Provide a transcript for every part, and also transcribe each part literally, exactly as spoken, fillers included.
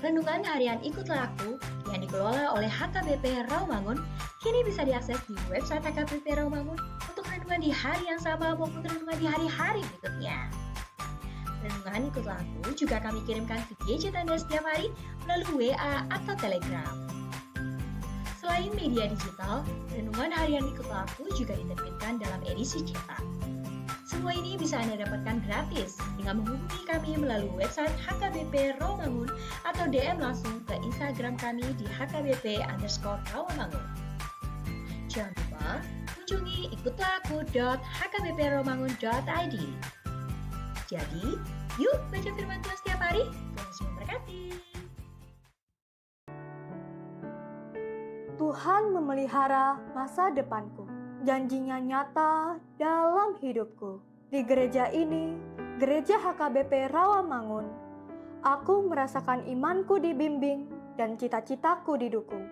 Renungan harian Ikutlah Aku yang dikelola oleh H K B P Rawamangun kini bisa diakses di website H K B P Rawamangun untuk renungan di hari yang sama maupun renungan di hari-hari berikutnya. Renungan Ikutlah Aku juga kami kirimkan ke gadget Anda setiap hari melalui W A atau Telegram. Selain media digital, renungan harian Ikutlah Aku juga diterbitkan dalam edisi cetak. Semua ini bisa Anda dapatkan gratis dengan menghubungi kami melalui website H K B P Rawamangun atau D M langsung ke Instagram kami di H K B P underscore Rawamangun. Jangan lupa kunjungi ikutlah aku dot H K B P rawamangun dot I D. Jadi, yuk baca firman Tuhan setiap hari. Tuhan Yesus memberkati. Tuhan memelihara masa depanku. Janji-Nya nyata dalam hidupku. Di gereja ini, Gereja H K B P Rawamangun, aku merasakan imanku dibimbing dan cita-citaku didukung.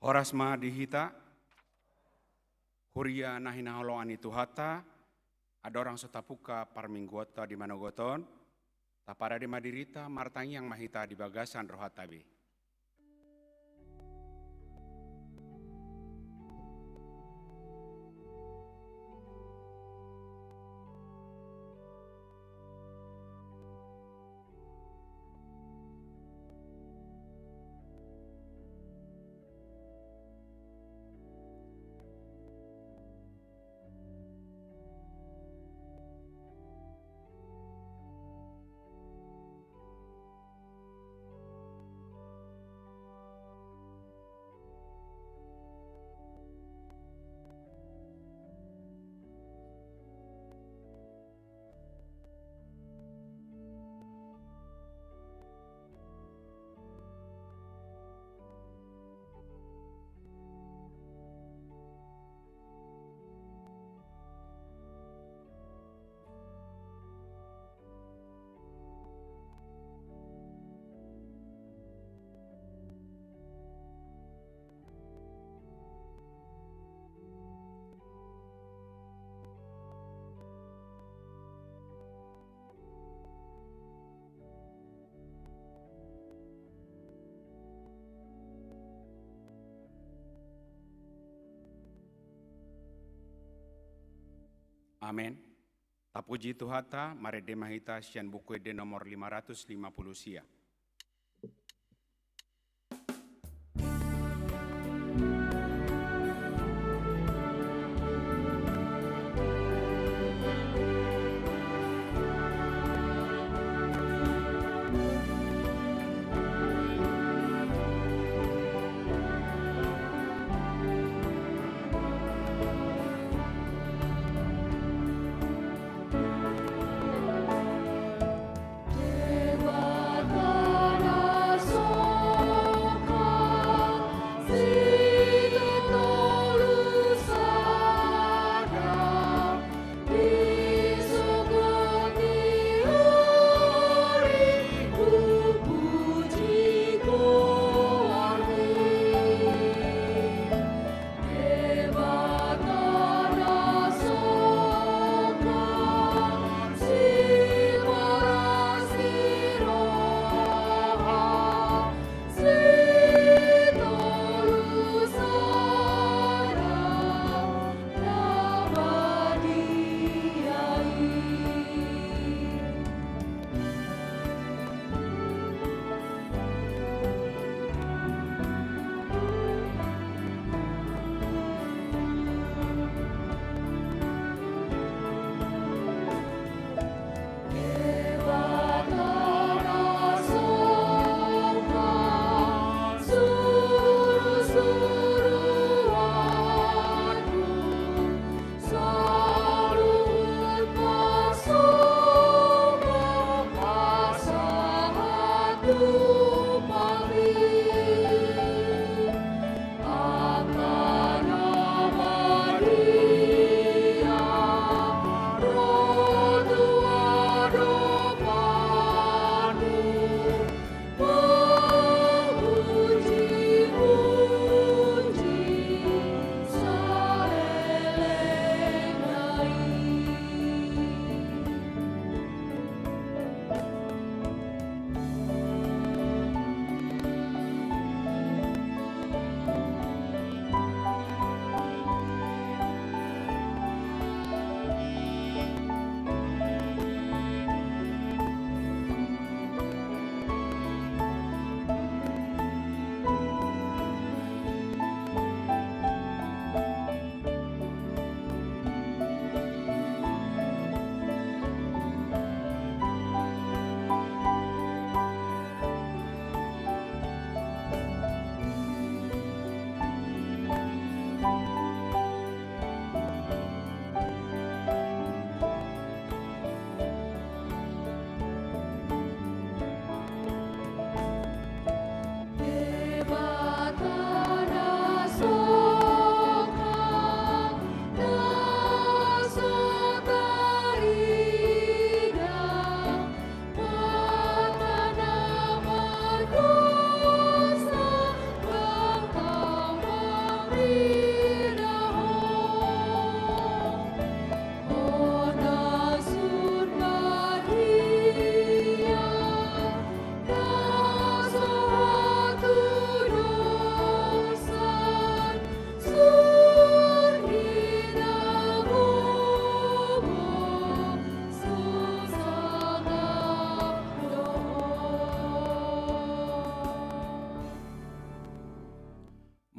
Horas ma di hita, huria na hinaholongan ni Tuhanta, andorang so tapungka parmingguonta di manogot on, taparade ma dirita, martangiang ma hita di bagasan rohanta be. Amen. Tapuji Tuhanta, marende ma hita sian Buku Ende nomor lima ratus lima puluh sia.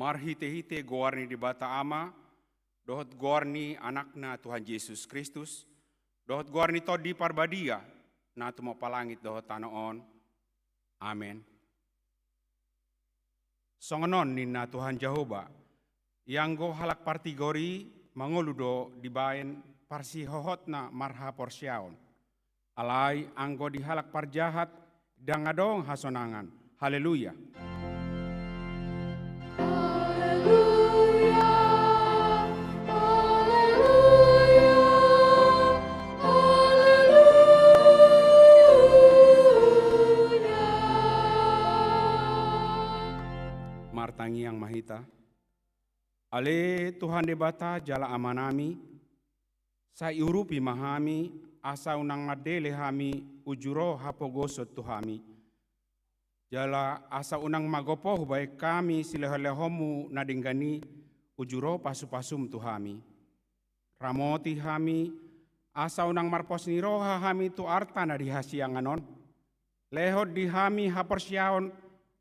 Marhitehite goar ni Debata Ama, dohot goar ni Anakna Tuhan Jesus Kristus, dohot goar ni Tondi Parbadia, na tumompa langit dohot tano on. Amen. Songon on ninna Tuhan Jahowa, ianggo halak partigor i mangolu do dibaen parsihohotna marhaporseaon. Alai anggo di halak parjahat ndang adong hasonangan. Haleluya. Haleluya, haleluya, haleluya. Martangiang ma hita. Ale Tuhan Debata jala Amanami, sai urupi ma hami, asa unang mandele hami uju ro hapogoson tu hami. Jala asa unang magopo hubaen hami silehonlehonmu na denggan i uju ro pasupasum tu hami. Ramoti hami, asa unang marpos ni roha hami tu arta na di hasiangan on. Lehon di hami haporseaon,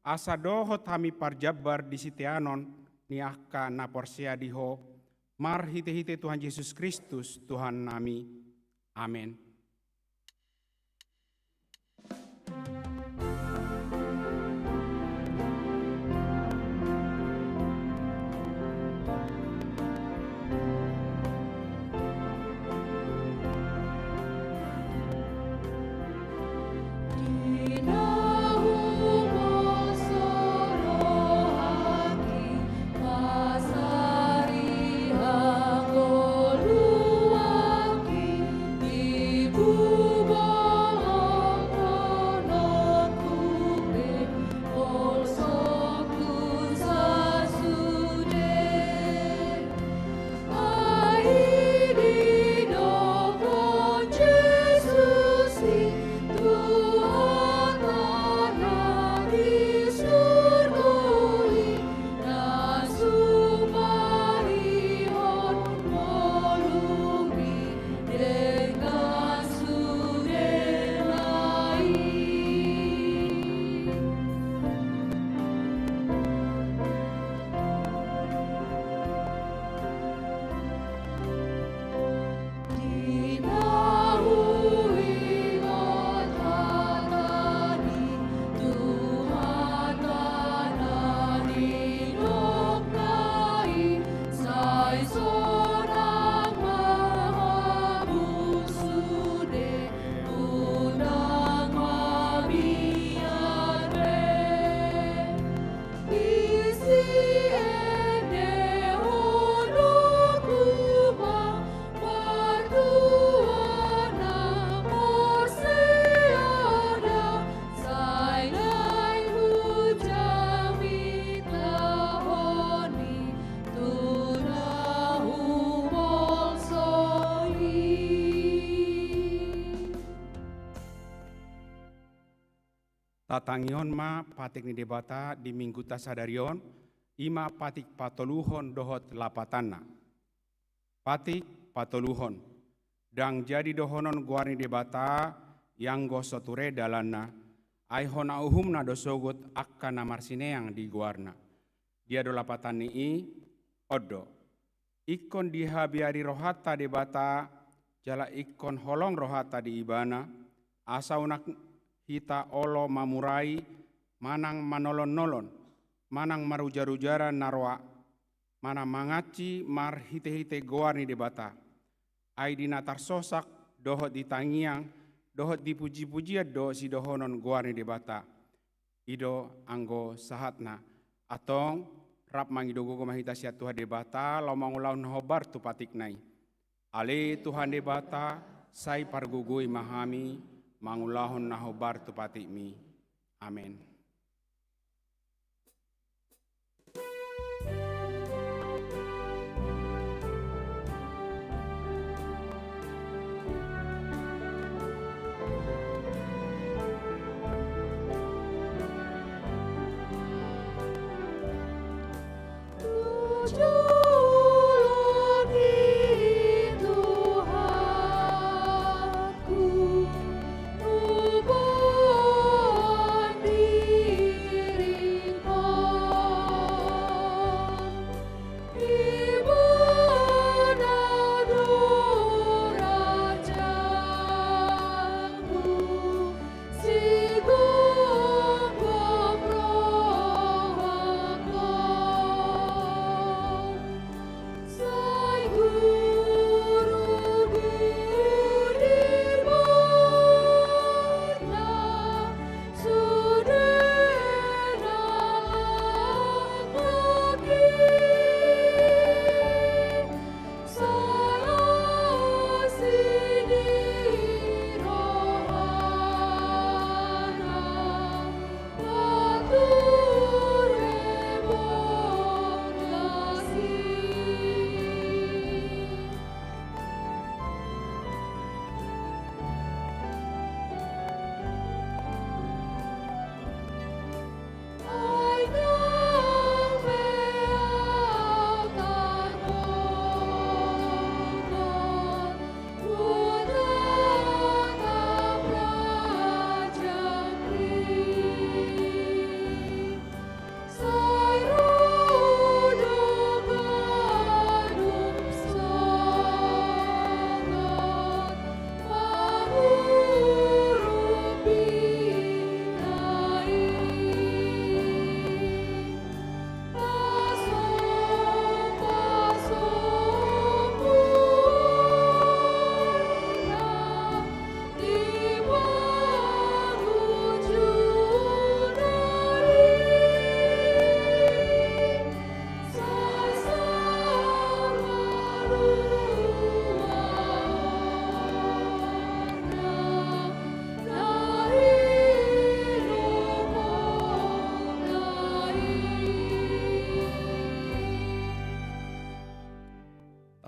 asa dohot hami parjambar di siteanon ni angka na porsea di Ho, marhitehite Tuhan Jesus Kristus, Tuhannami. Amen. Tatangihon ma patik ni Debata di Minggunta sadari on, i ma patik patoluhon dohot lapatanna. Patik patoluhon. Ndang jadi dohonon goar ni Debata, ianggo so ture dalanna, ai hona uhumna do sogot angka na marsineang di goarna. Dia do lapatan ni i? On do. Ingkon dihabiari rohanta Debata, jala ingkon holong rohanta di Ibana, asa unang hita olo mamurai, manang manolon-nolon, manang marujar-ujaran na roa, manang mangansi marhite-hite goar ni Debata. Ai di na tarsosak, dohot di tangiang, dohot di puji-pujian do sidohonon goar ni Debata. I do anggo sahatna. Antong, rap mangido gogo ma hita sian Tuhan Debata, laho mangulahon na hombar tu patikna i. Ale Tuhan Debata, sai pargogoi ma hami, mangulahon na hombar tu patikmi. Amen.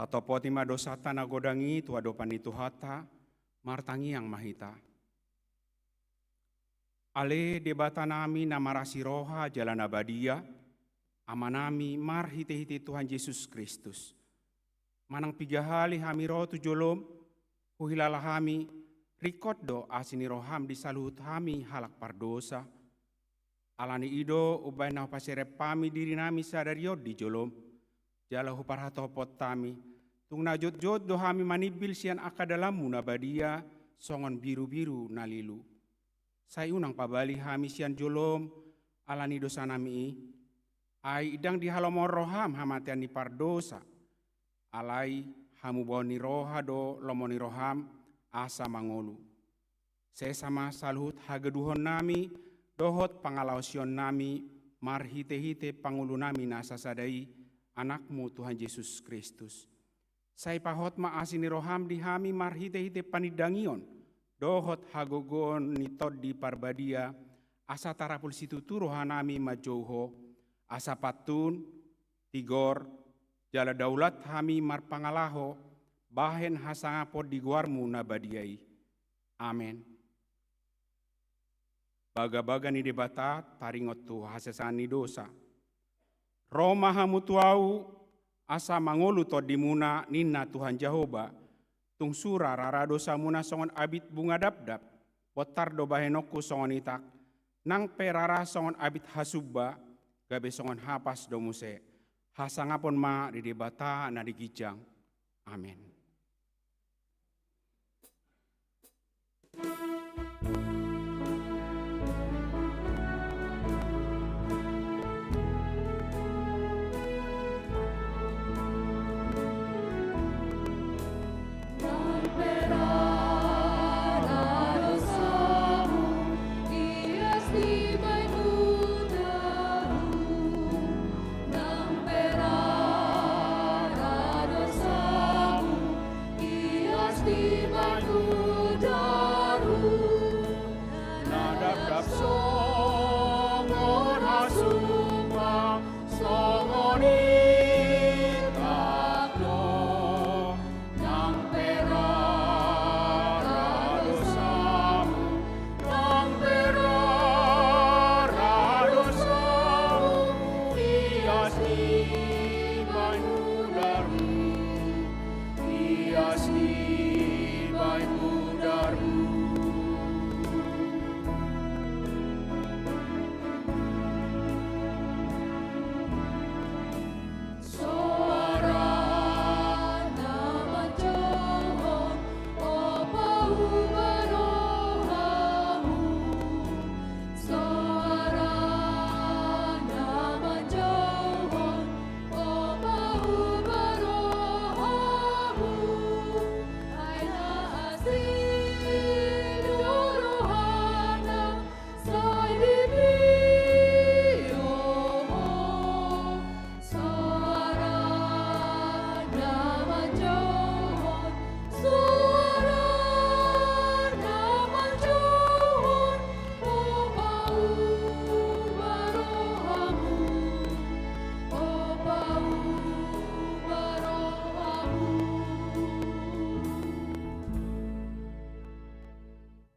Tatopoti ma dosanta na godang i tu adopan ni Tuhanta. Martangiang ma hita. Ale Debata nami na marasi roha jala na badia, Ama nami marhite-hite Tuhan Jesus Kristus. Manang piga hali hami ro tu jolom, huhilala hami, ringkot do asi ni roham di saluhut hami halak pardosa. Ala ni i do umbahen na hupaserep hami diri nami sadari on di jolom, jala huparhatopot hami, tung na jotjot do hami manimbil sian angka dalanmu na badia, songon birubiru na lilu. Sai unang pabali hami sian jolom, ala ni dosa nami i. Ai ndang dihalomohon roham hamatean ni pardosa. Alai hamubaon ni roha do lomo ni roham, asa mangolu. Sesa ma saluhut hagaduhon nami, dohot pangalaosion nami, marhite-hite pangolu nami na sasada i, Anakmu Tuhan Jesus Kristus. Sai pahot ma asi ni roham di hami marhite-hite panindangion, dohot hagogoon ni Tondi Parbadia, asa tarapul situtu roha nami manjou Ho, asa pantun, tigor, jala daulat hami marpangalaho, bahen hasangapon di goarmu na badia i. Amen. Bagabaga ni Debata taringot tu hasesaan ni dosa. Ro ma hamu tu Ahu, asa mangolu tondimuna, ninna Tuhan Jahowa. Tung sura rara dosamuna songon abit bunga dapdap, bontar do bahenonku songon itak, nang pe rara songon abit hasumba, gabe songon hapas do muse. Hasangapon ma di Debata na di ginjang. Amen.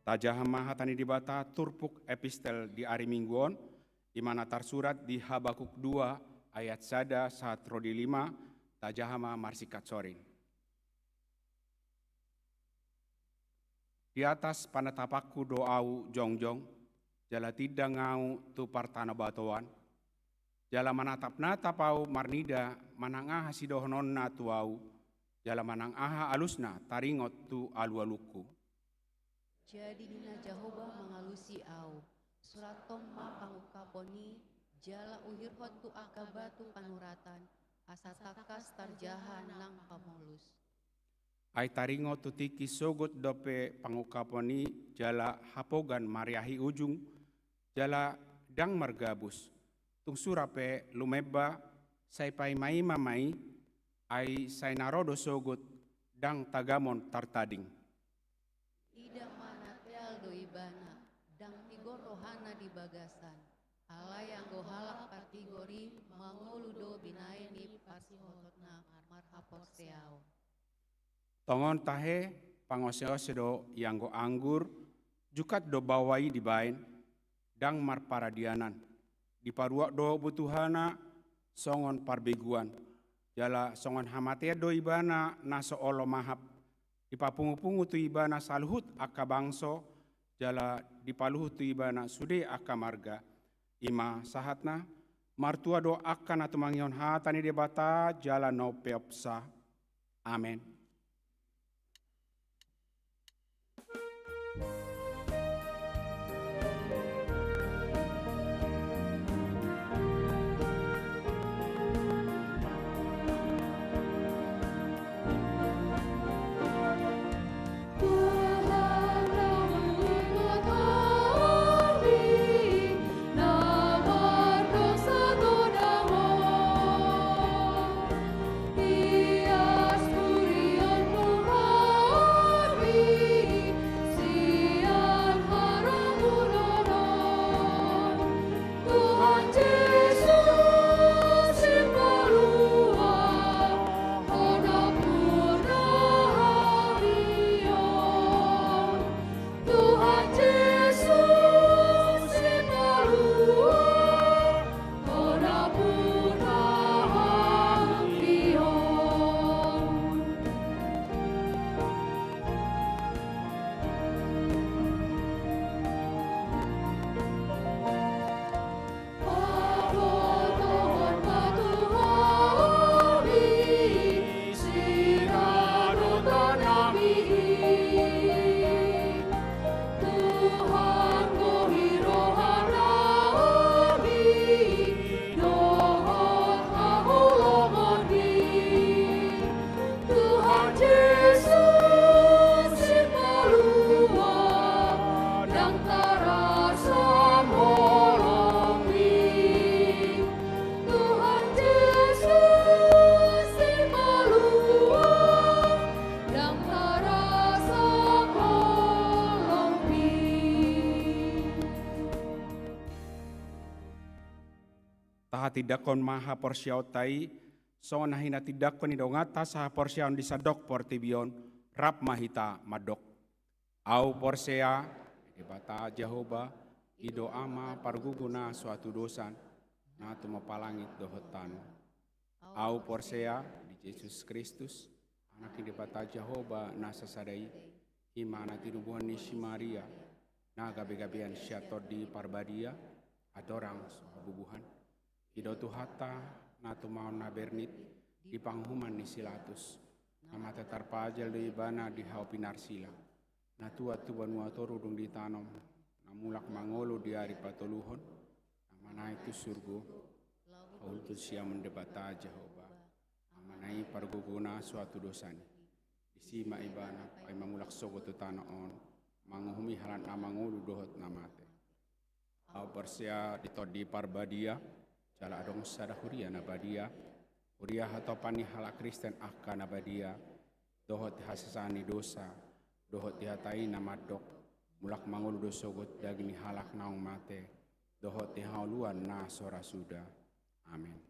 Tajaha ma hata ni Debata turpuk epistel di ari Minggu on, di mana tarsurat di Habakuk dua ayat sada sahat ro di lima. Tajaha ma marsingkat soring. Di atas panatapanku do ahu jongjong, jala tindang ahu tu partanobatoan, jala manatapnatap ahu marnida manang aha sidohononna tu ahu, jala manang aha alusna taringot tu alualungku. Jadi ninna Jahowa mangalusi ahu, surathon ma pangungkapon i, jala uhirhon tu angka batu panuratan, asa tangkas tarjaha nang pamolus. Ai taringot tu tingki sogot dope pangungkapon i, jala hapogan mariahi ujung, jala ndang margabus. Tung sura pe lumemba, sai paimaima ma i, ai sai na ro do sogot, ndang tagamon tartading. Ida ma na teal do ibana, ndang tigor rohana di bagasan. Alai anggo halak partigor i mangolu do binahen ni parsihotna. Marhaporseaon. Tongon tahe, pangoseose do ianggo anggur, jungkat do baoa i dibaen, ndang marparadianan. Diparuak do butuhana songon parbegu, jala songon hamatean do ibana na so olo mahap. Dipapungupungu tu ibana saluhut angka bangso, jala dipaluhut tu ibana sude angka marga. I ma sahatna, martua do angka na tumangihon hata ni Debata jala na umpeopsa. Amen. Tuhan Jesus, sipalua, hona purna hami on. Tuhan Jesus, sipalua, hona purna hami on. Tuhan Jesus, sipalua, ndang tarasam holongmi. Tuhan Jesus, sipalua, ndang tarasam holongmi. Tahatindangkon ma haporseaonta i, songon na hinatindangkon ni donganta sahaporseaon di sandok portibi on, rap ma hita mandok. Ahu porsea, Debata Jahowa, i do Ama pargogona so hatudosan, na tumompa langit dohot tano. Ahu porsea di Jesus Kristus, Anak ni Debata Jahowa na sasada i, i ma na tinubuhon ni si Maria, na gabegabean sian Tondi Parbadia, andorang so habubuhan. I do Tuhanta, na tumaon na bernit di panguhuman ni si Latus, na mate tarpajal do ibana di hau pinarsila, na tuat tu banua toru dung ditanom, na mulak mangolu di ari patoluhon, na manaek tu surgo, laho uloto siamun Debata Jahowa, Amana i pargogona so hatudosan i. Disi ma ibana paima mulak sogot tu tano on, manguhumi halak na mangolu dohot na mate. Ahu porsea di Tondi Parbadia, jala adong sada huria na badia, huria hatopan ni halak Kristen angka na badia, dohot di hasesaan ni dosa, dohot di hata i na mandok, mulak mangolu do sogot daging ni halak naung mate, dohot di hangoluan na so ra suda. Amen.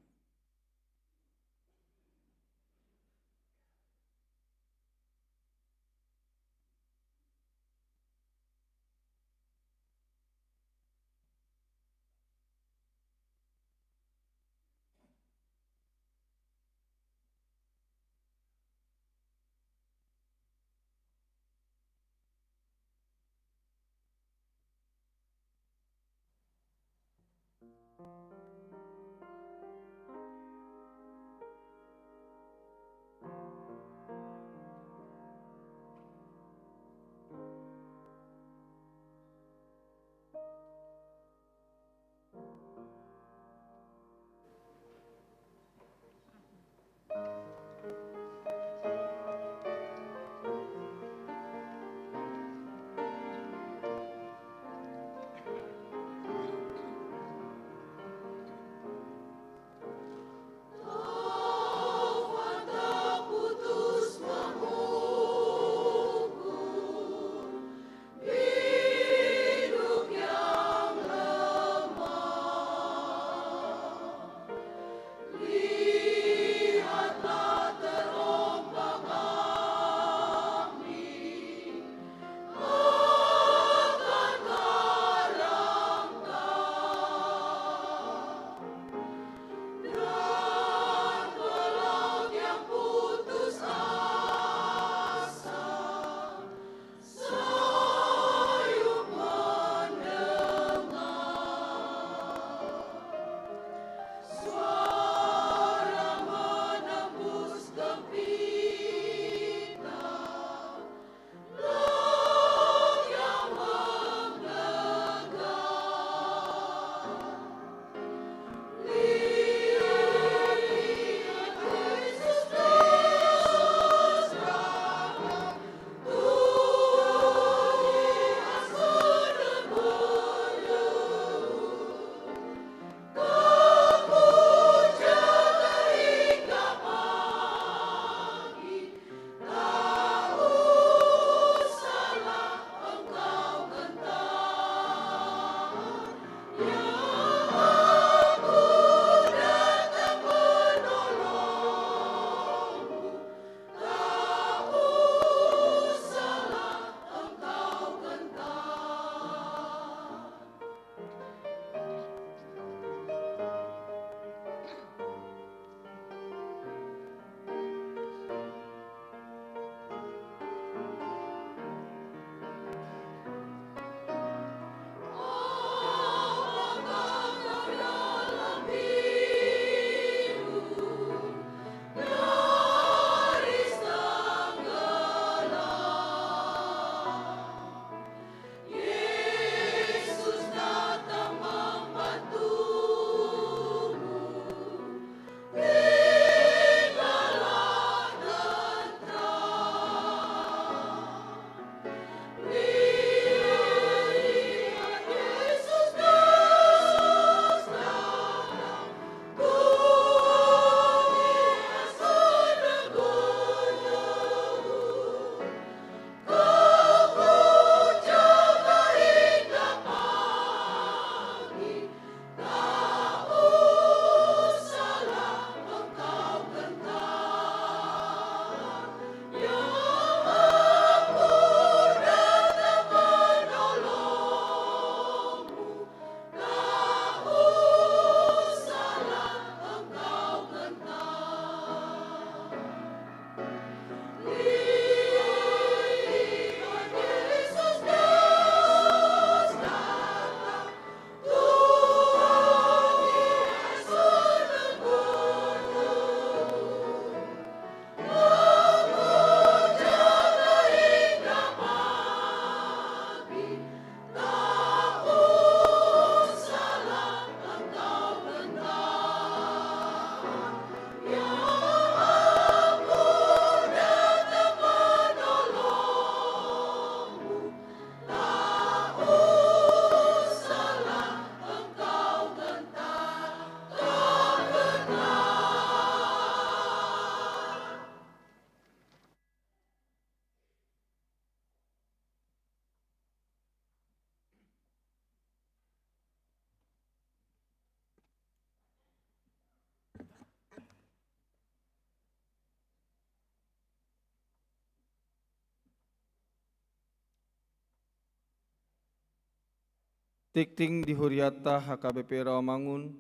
Tingting di hurianta H K B P Rawamangun,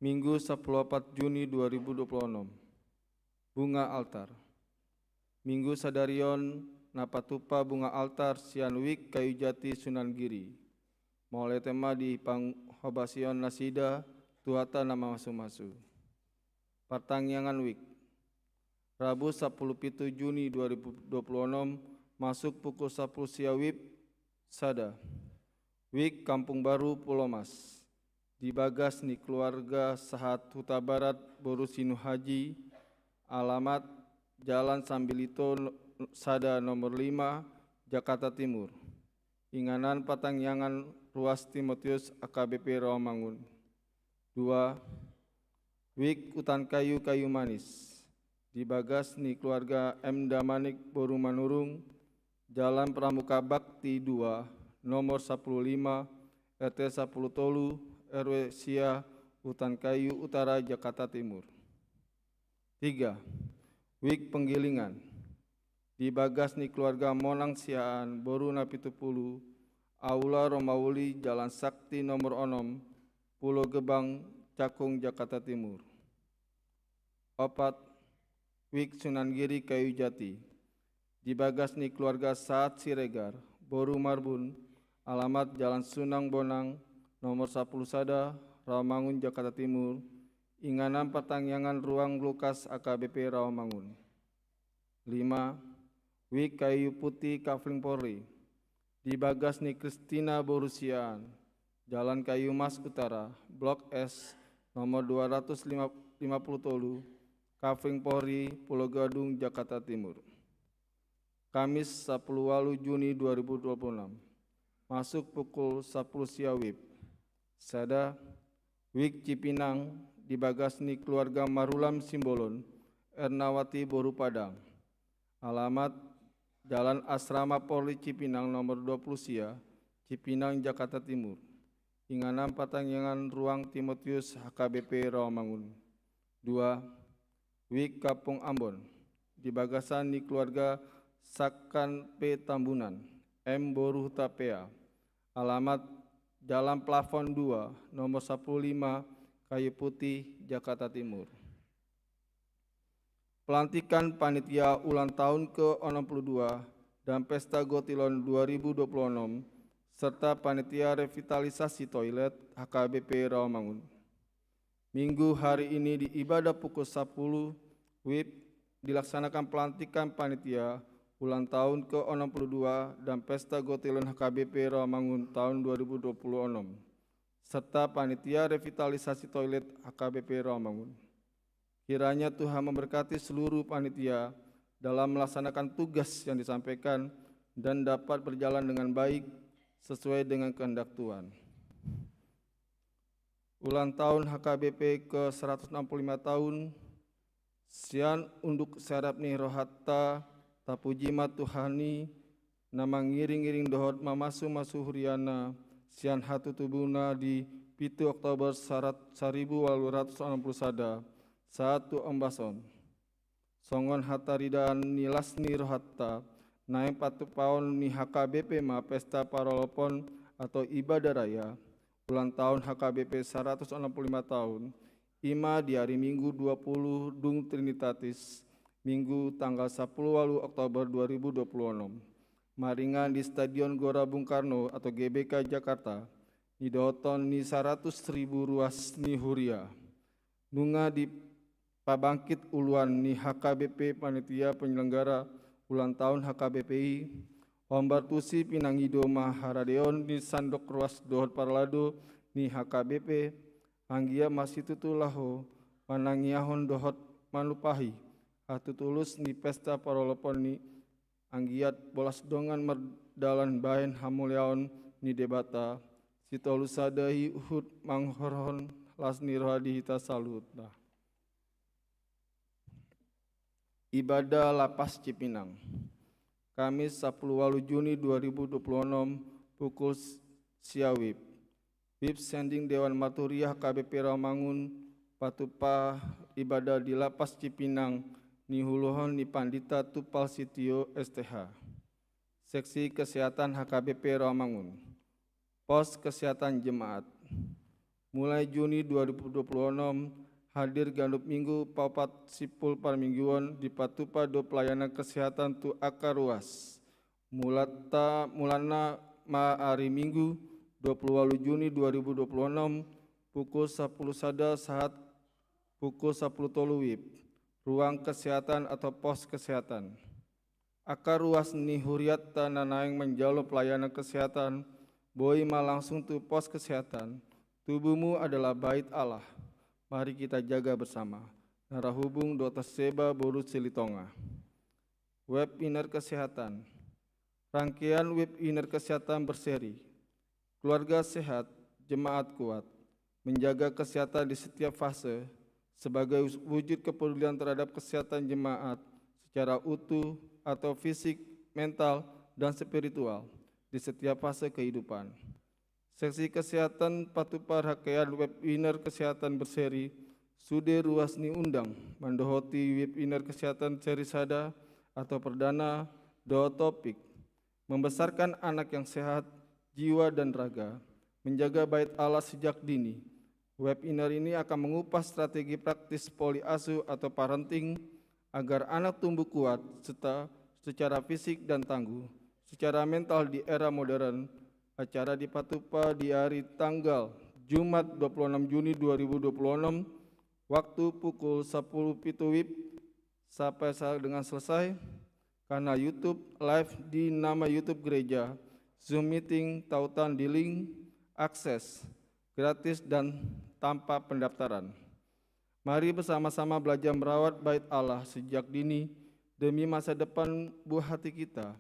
Minggu sampulu opat Juni dua ribu dua puluh onom. Bunga altar. Minggu sadari on na patupa bunga altar sian Wik Kayu Jati Sunan Giri. Mauliate ma di panghobasion nasida tu Tuhanta na mamasumasu. Partangiangan Wik. Rabu sampulu pitu Juni dua ribu dua puluh onom, masuk pukul sampulu sia WIB, sada. Wik Kampung Baru Pulomas. Di bagas ni keluarga sahat Hutabarat boru Sinuhaji, alamat Jalan Sambilito no-, sada nomor lima, Jakarta Timur. Inganan partangiangan ruas Timotius H K B P Rawamangun. Dua, Wik Hutan Kayu Kayu Manis. Di bagas ni keluarga M Damanik boru Manurung, Jalan Pramuka Bakti dua, nomor sampulu lima, R T sampulu tolu, R W sia, Hutan Kayu Utara, Jakarta Timur. Tiga, Wik Penggilingan. Di bagas ni keluarga Monang Siahaan boru Napitupulu, Aula Romauli, Jalan Sakti nomor onom, Pulo Gebang, Cakung, Jakarta Timur. Opat, Wik Sunan Giri Kayu Jati. Di bagas ni keluarga sahat Siregar boru Marbun, alamat Jalan Sunang Bonang, nomor sampulu sada, Rawamangun, Jakarta Timur, inganan partangiangan ruang Lukas H K B P Rawamangun. Lima, Wik Kayu Putih Kafling Polri. Di bagas ni Kristina boru Siahaan, Jalan Kayu Mas Utara, Blok S, nomor dua ratus lima puluh tolu, Kafling Polri, Pulo Gadung, Jakarta Timur. Kamis sampulu ualu Juni dua ribu dua puluh enam. Masuk pukul sampulu sia WIB. Sada, Wik Cipinang, di bagas ni keluarga Marulam Simbolon, Ernawati boru Padang. Alamat Jalan Asrama Polri Cipinang nomor dua puluh sia, Cipinang, Jakarta Timur. Inganan partangiangan ruang Timotius H K B P Rawamangun. Dua, Wik Kampung Ambon. Di bagasan ni keluarga Sakan P Tambunan, M boru Hutapea. Alamat Jalan Plafon dua, nomor sampulu lima, Kayu Putih, Jakarta Timur. Pelantikan panitia ulang tahun ke onom puluh dua dan pesta Gotilon dua ribu dua puluh enam, serta panitia revitalisasi toilet H K B P Rawamangun. Minggu hari ini di ibadah pukul sampulu WIB dilaksanakan pelantikan panitia ulang tahun ke onom puluh dua dan pesta Gotilon H K B P Rawamangun tahun dua ribu dua puluh enam, serta panitia revitalisasi toilet H K B P Rawamangun. Kiranya Tuhan memberkati seluruh panitia dalam melaksanakan tugas yang disampaikan dan dapat berjalan dengan baik sesuai dengan kehendak Tuhan. Ulang tahun H K B P ke seratus enam puluh lima tahun, sian unduk serep ni rohanta, tapuji ma Tuhan i, na mangiring-iring dohot mamasumasu huriana, sian hatutubuna di pitu Oktober sarat-, saribu ualu ratus onom puluh sada, sahat tu ombas on. Songon hataridaan ni las ni rohanta, naeng patupaon ni H K B P ma pesta parolopon atau ibadah raya, ulang tahun H K B P saratus onom pulu lima taon, i ma di ari Minggu dua pulu dung Trinitatis, Minggu tanggal sampulu ualu Oktober dua ribu dua pulu onom, maringan di Stadion Gelora Bung Karno atau G B K Jakarta, nidohoton ni saratus ribu ruas ni huria. Nunga dipabangkit uluan ni H K B P panitia penyelenggara ulang tahun H K B P i, hombar tusi pinangido ma haradeon ni sandok ruas dohot parlado ni H K B P, anggiat ma situtu laho manangiahon dohot manumpahi hatutulus ni pesta parolopon i, anggiat bolas dongan mardalan bahen hamuliaon ni Debata, sitolu sada i huhut manghorhon las ni roha di hita saluhutna. Ibadah Lapas Cipinang. Kamis sampulu ualu Juni dua ribu dua pulu onom, pukul s-, sia WIB. WIB sending Dewan Marturia H K B P Rawamangun, patupa ibadah di Lapas Cipinang, niuluhon ni Pandita Tumpal Sitio, S T H. Seksi Kesehatan H K B P Rawamangun. Pos kesehatan jemaat. Mulai Juni dua ribu dua puluh enam, hadir ganup minggu paopat simpul parmingguon dipatupa do pelayanan kesehatan tu angka ruas. Mulata, mulana ma ari Minggu dua puluh walu Juni dua ribu dua puluh enam, pukul sapuluh sada sahat pukul sapuluh tolu wib, ruang kesehatan atau pos kesehatan. Angka ruas ni huriatta na naeng manjalo pelayanan kesehatan, boi ma langsung tu pos kesehatan. Tubuhmu adalah bait Allah. Mari kita jaga bersama. Narahubung Dokter Seba boru Silitonga. Webinar kesehatan. Rangkaian webinar kesehatan berseri Keluarga Sehat, Jemaat Kuat. Menjaga kesehatan di setiap fase sebagai wujud kepedulian terhadap kesehatan jemaat secara utuh atau fisik, mental, dan spiritual di setiap fase kehidupan. Seksi kesehatan patupa rangkaian webinar kesehatan berseri sude ruas ni undang mandohoti webinar kesehatan seri sada atau perdana dohot topik membesarkan anak yang sehat jiwa dan raga, menjaga bait Allah sejak dini. Webinar ini akan mengupas strategi praktis poli asuh atau parenting agar anak tumbuh kuat serta secara fisik dan tangguh secara mental di era modern. Acara dipatupa di hari tanggal Jumat dua puluh enam Juni dua ribu dua puluh enam, waktu pukul sapuluh pitu wib sampai sa-, dengan selesai. Karena YouTube live di nama YouTube gereja, Zoom meeting tautan di link, akses gratis dan tanpa pendaftaran. Mari bersama-sama belajar merawat bait Allah sejak dini demi masa depan buah hati kita.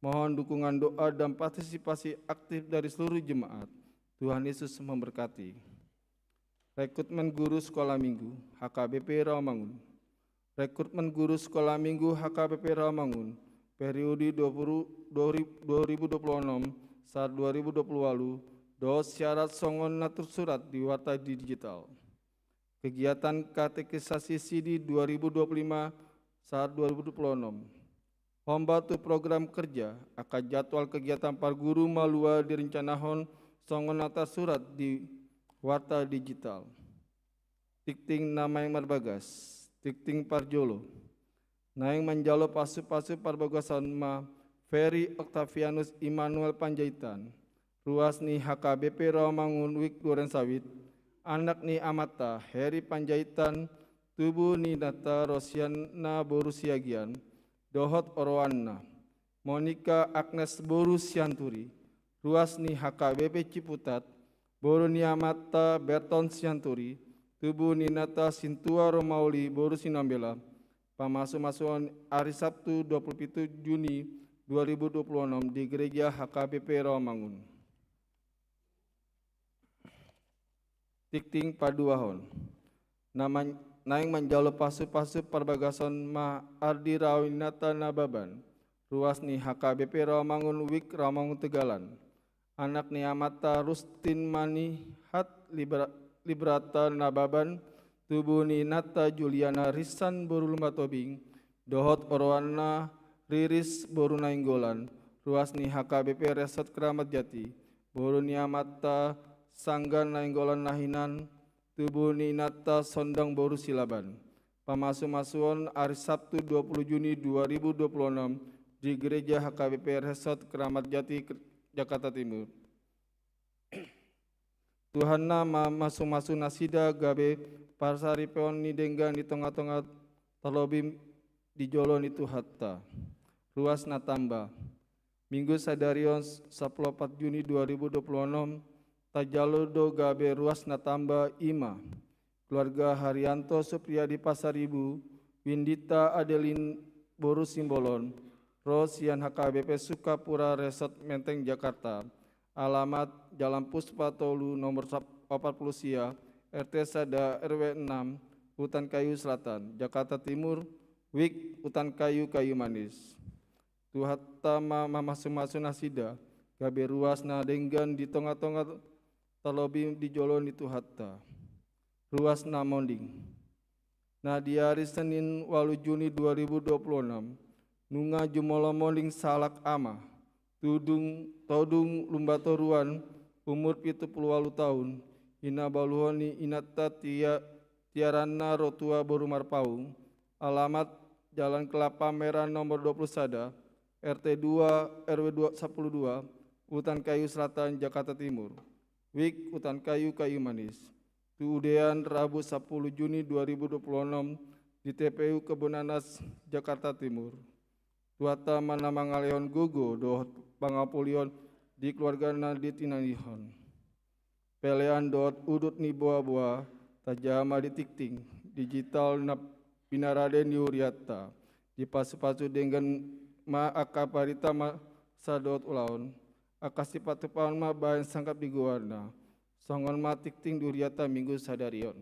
Mohon dukungan doa dan partisipasi aktif dari seluruh jemaat. Tuhan Yesus memberkati. Rekrutmen guru sekolah minggu H K B P Rawamangun. Rekrutmen guru sekolah minggu H K B P Rawamangun, periode dua puluh, dua ribu, dua ribu dua puluh enam sahat dua ribu dua puluh walu, dohot syarat songon na tersurat di warta digital. Kegiatan katekisasi sidi dua ribu dua puluh lima sahat dua ribu dua puluh enam. Hombar tu program kerja, angka jadwal kegiatan parguru malua direncanahon songon na tarsurat di warta digital. Tingting na naeng marbagas, tingting parjolo. Naeng manjalo pasupasu parbagason ma Ferry Octavianus Immanuel Panjaitan, ruas ni H K B P Rawamangun Wik Duren Sawit, anak ni amanta Heri Panjaitan, tubu ni inanta Rosiana boru Siagian, dohot oroanna Monica Agnes boru Sianturi, ruas ni H K B P Ciputat, boru ni amanta Berton Sianturi, tubu ni inanta Sintua Romauli boru Sinambela. Pamasumasuon ari Sabtu dua puluh pitu Juni dua ribu dua puluh enam di Gereja H K B P Rawamangun. Tingting paduahon. Na man-, naeng manjalo pasupasu parbagason ma Ardi Rawininata Nababan, ruas ni H K B P Rawamangun Wik Rawamangun Tegalan, anak ni amanta Rustin Manihat Libra-, Librata Nababan, tubu ni inanta Juliana Risan boru Lumbatobing, dohot oroanna Riris boru Nainggolan, ruas ni H K B P Resort Keramat Jati, boru ni amanta Sanggan Nainggolan Nahinan, tubu ni inanta Sondang boru Silaban. Pamasumasuon ari Sabtu dua puluh Juni dua ribu dua puluh enam di Gereja H K B P Resort Keramat Jati, Jakarta Timur. Tuhanna mamasumasu nasida gabe parsaripeon ni denggan di tongatonga, tarlobi di jolo ni Tuhanta. Ruas na tamba. Minggu sadari on, sapuluh opat Juni dua ribu dua puluh enam, tajalo do gabe ruas na tamba, i ma keluarga Haryanto Supriyadi Pasaribu, Windita Adelin boru Simbolon, ro sian H K B P Sukapura Resort Menteng Jakarta. Alamat Jalan Puspa tolu nomor sap-, opat puluh sia, R T sada, R W enam, Hutan Kayu Selatan, Jakarta Timur, Wik Hutan Kayu, Kayu Manis. Tuhanta ma mamasumasu nasida gabe ruas na denggan di tongatonga, tarlobi di jolo ni Tuhanta. Ruas na monding. Na di ari Senin walu Juni dua ribu dua puluh enam, nunga jumolo monding sahalak ama, tudung, todung Lumbatoruan, umur pitu pulu ualu taon, i na baluhon ni inanta Tia-, Tiaranna Rotua boru Marpaung, alamat Jalan Kelapa Merah nomor dua puluh sada, R T dua, R W dua, sapuluh dua, Utan Kayu Selatan, Jakarta Timur. Wijk Utan Kayu, Kayu Manis. Tu udean Rabu sapuluh Juni dua ribu dua puluh enam di T P U Kebun Nanas, Jakarta Timur. Tuhanta ma na mangalehon gogo dohot pangapulion di keluargana di tinanihon. Pelean dohot udut ni boaboa, tajaha ma di tingting digital na pinarade ni hurianta. Dipasupasu denggan ma angka barita ma sa dohot ulaon. Angka sipatupaon ma bahen sangkap di goarna. Songon ma tingting di hurianta Minggu sadari on.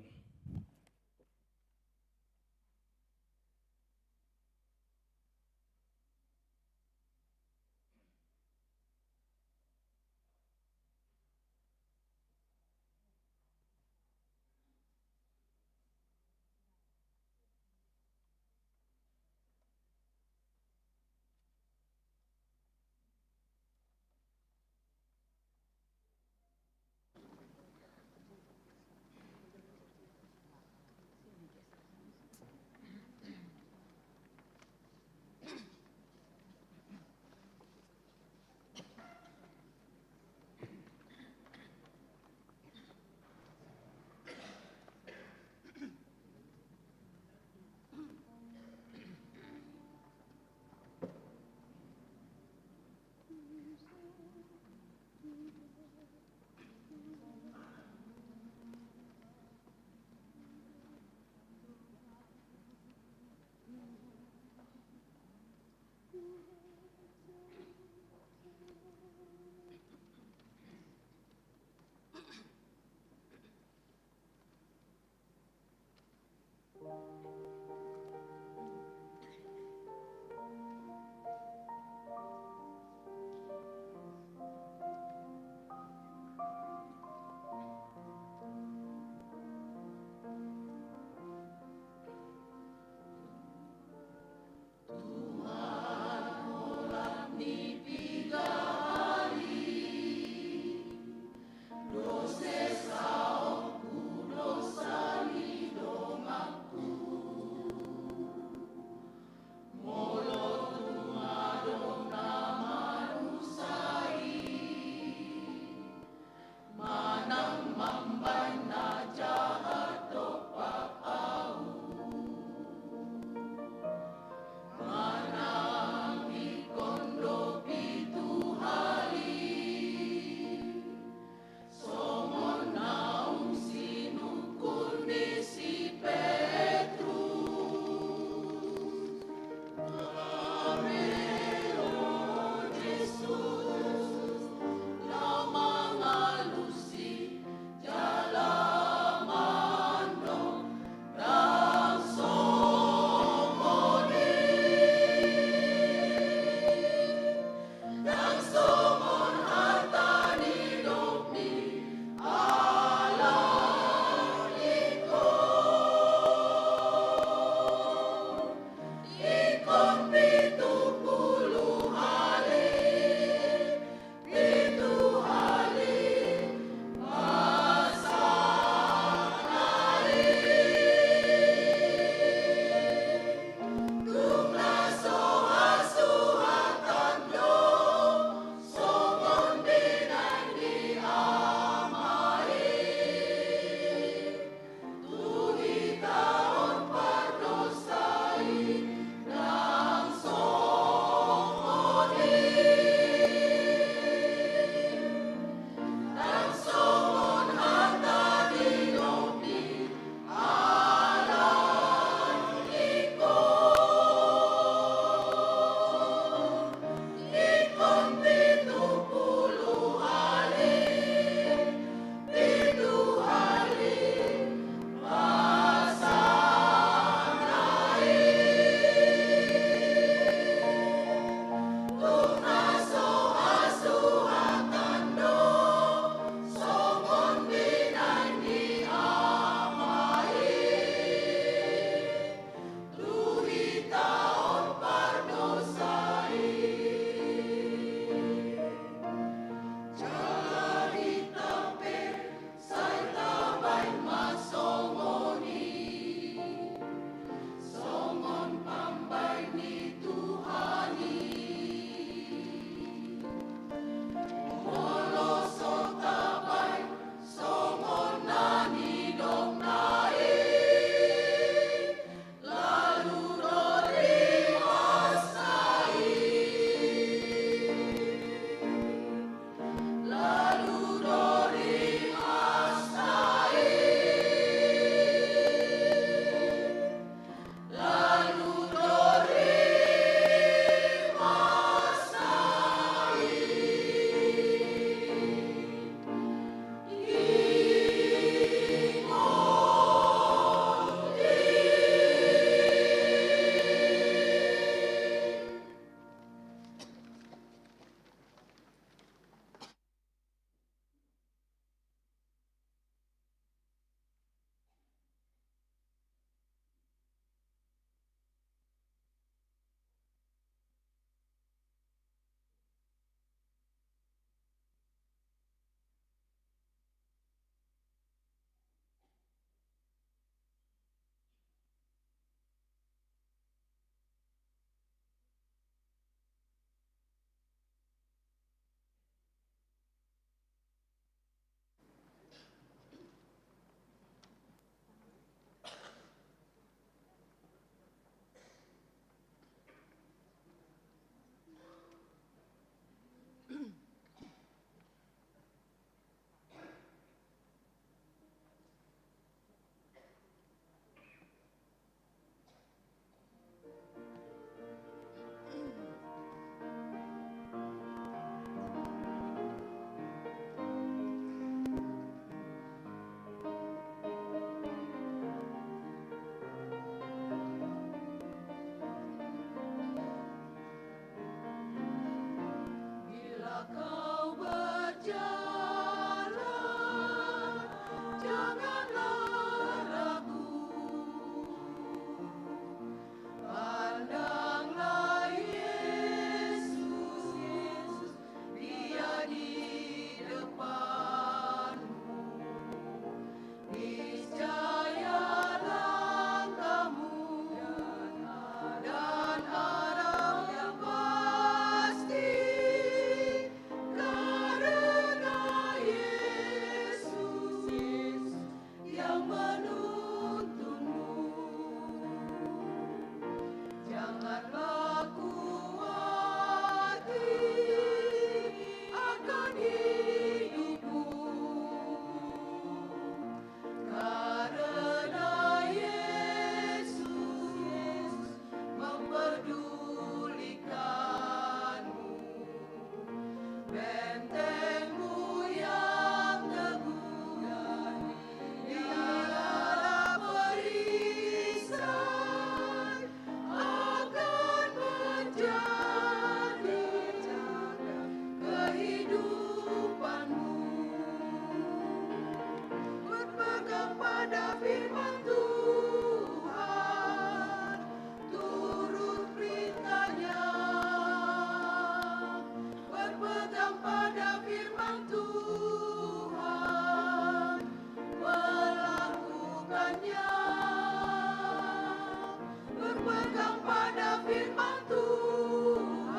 Pegang pada firman Tuhan,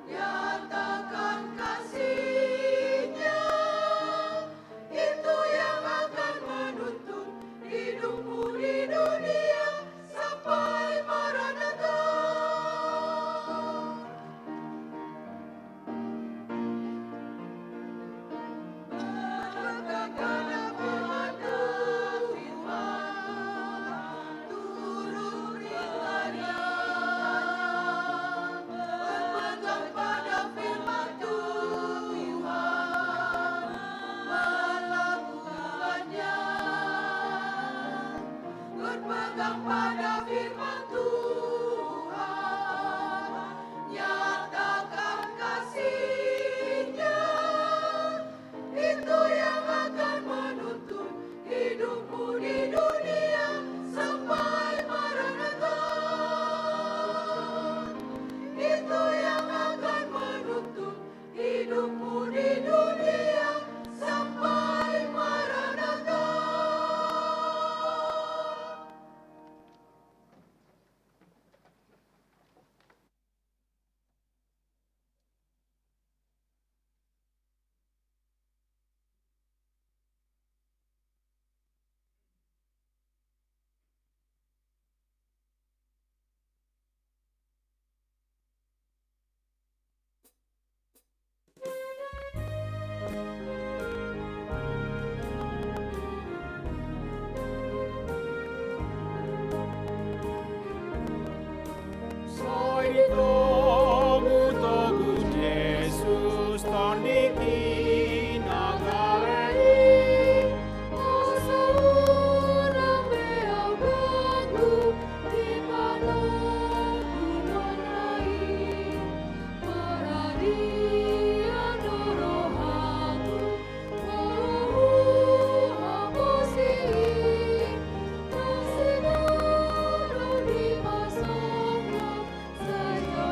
nyatakan kasih-Nya. Itu yang akan menuntun hidupmu di dunia sampai Maranatha. Berpegang pada firman Tuhan, turuti perintah-Nya. Berpegang pada firman Tuhan, melakukannya. Berpegang pada firman Tuhan, nyatakan kasih-Nya. Itu yang akan menuntun hidupmu di dunia sampai Maranatha. Itu yang akan menuntun hidupmu di dunia sampai Maranatha. Sai ditogutogu Jesus tondik di nagara i. Asa unang be au ganggu di panogungonna i. Paradian do rohangku, molo huhaposi i. Masimanang dipasomba, sai jo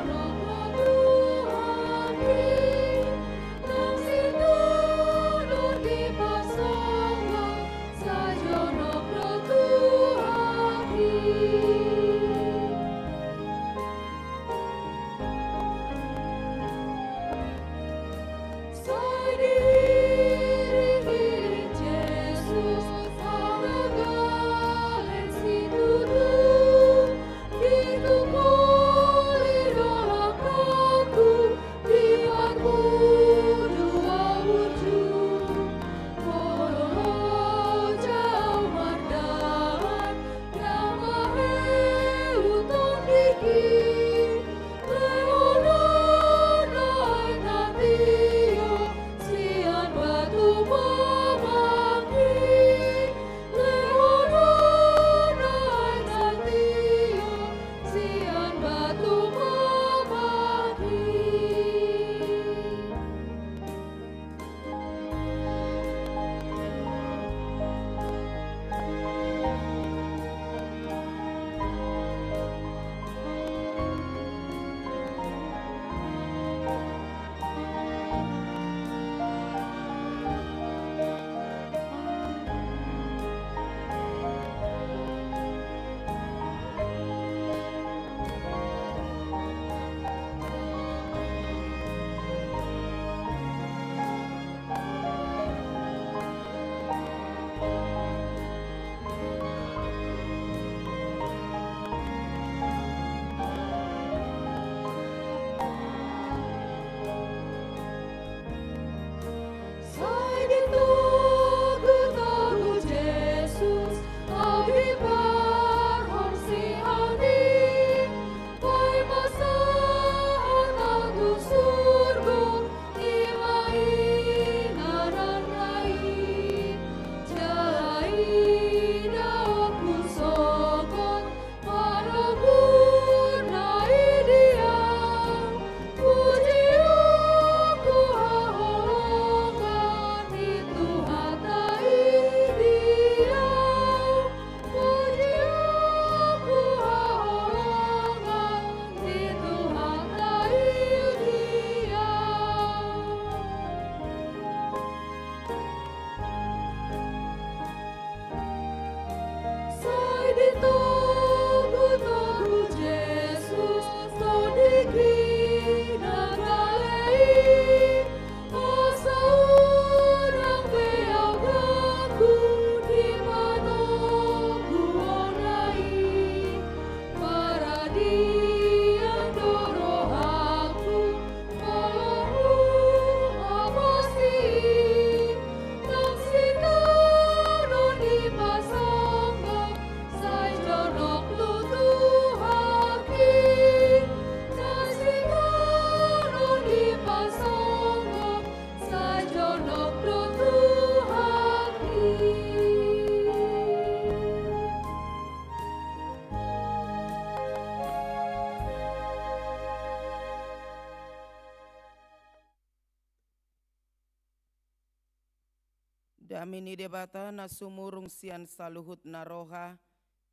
Dame ni Debata na sumurung sian saluhutna roha,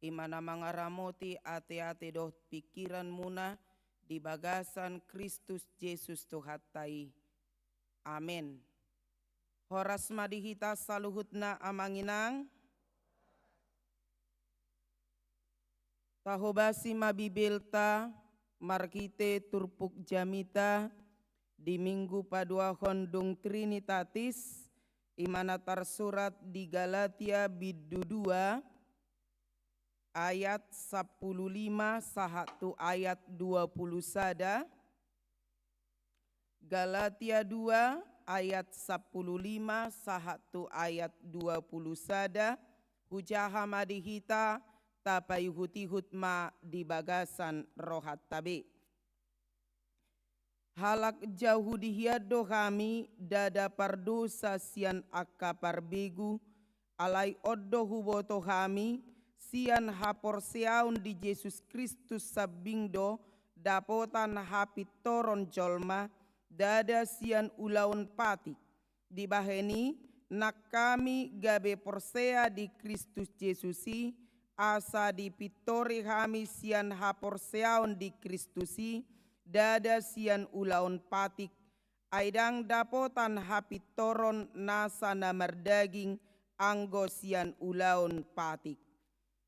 i ma na mangaramoti ateate dohot pingkiranmuna di bagasan Kristus Jesus Tuhanta i. Amen. Horas ma di hita saluhutna amang inang. Tahobasi ma Bibelta marhite turpuk jamita di Minggu paduahon dung Trinitatis, i ma na tarsurat di Galatia bindu dua ayat sampulu lima sahat tu ayat dua pulu sada. Galatia dua ayat sampulu lima sahat tu ayat dua pulu sada. Hujaha ma di hita, tapaihutihut ma di bagasan rohanta be. Halak Jahudi hian do hami, ndada pardosa sian angka parbegu, alai on do huboto hami, sian haporseaon di Jesus Kristus sambing do dapotan hapintoron jolma, ndada sian ulaon patik. Dibahen i, nang hami gabe porsea di Kristus Jesus i, asa dipintori hami sian haporseaon di Kristus i, ndada sian ulaon patik, ai ndang dapotan hapintoron nasa na mardaging anggo sian ulaon patik.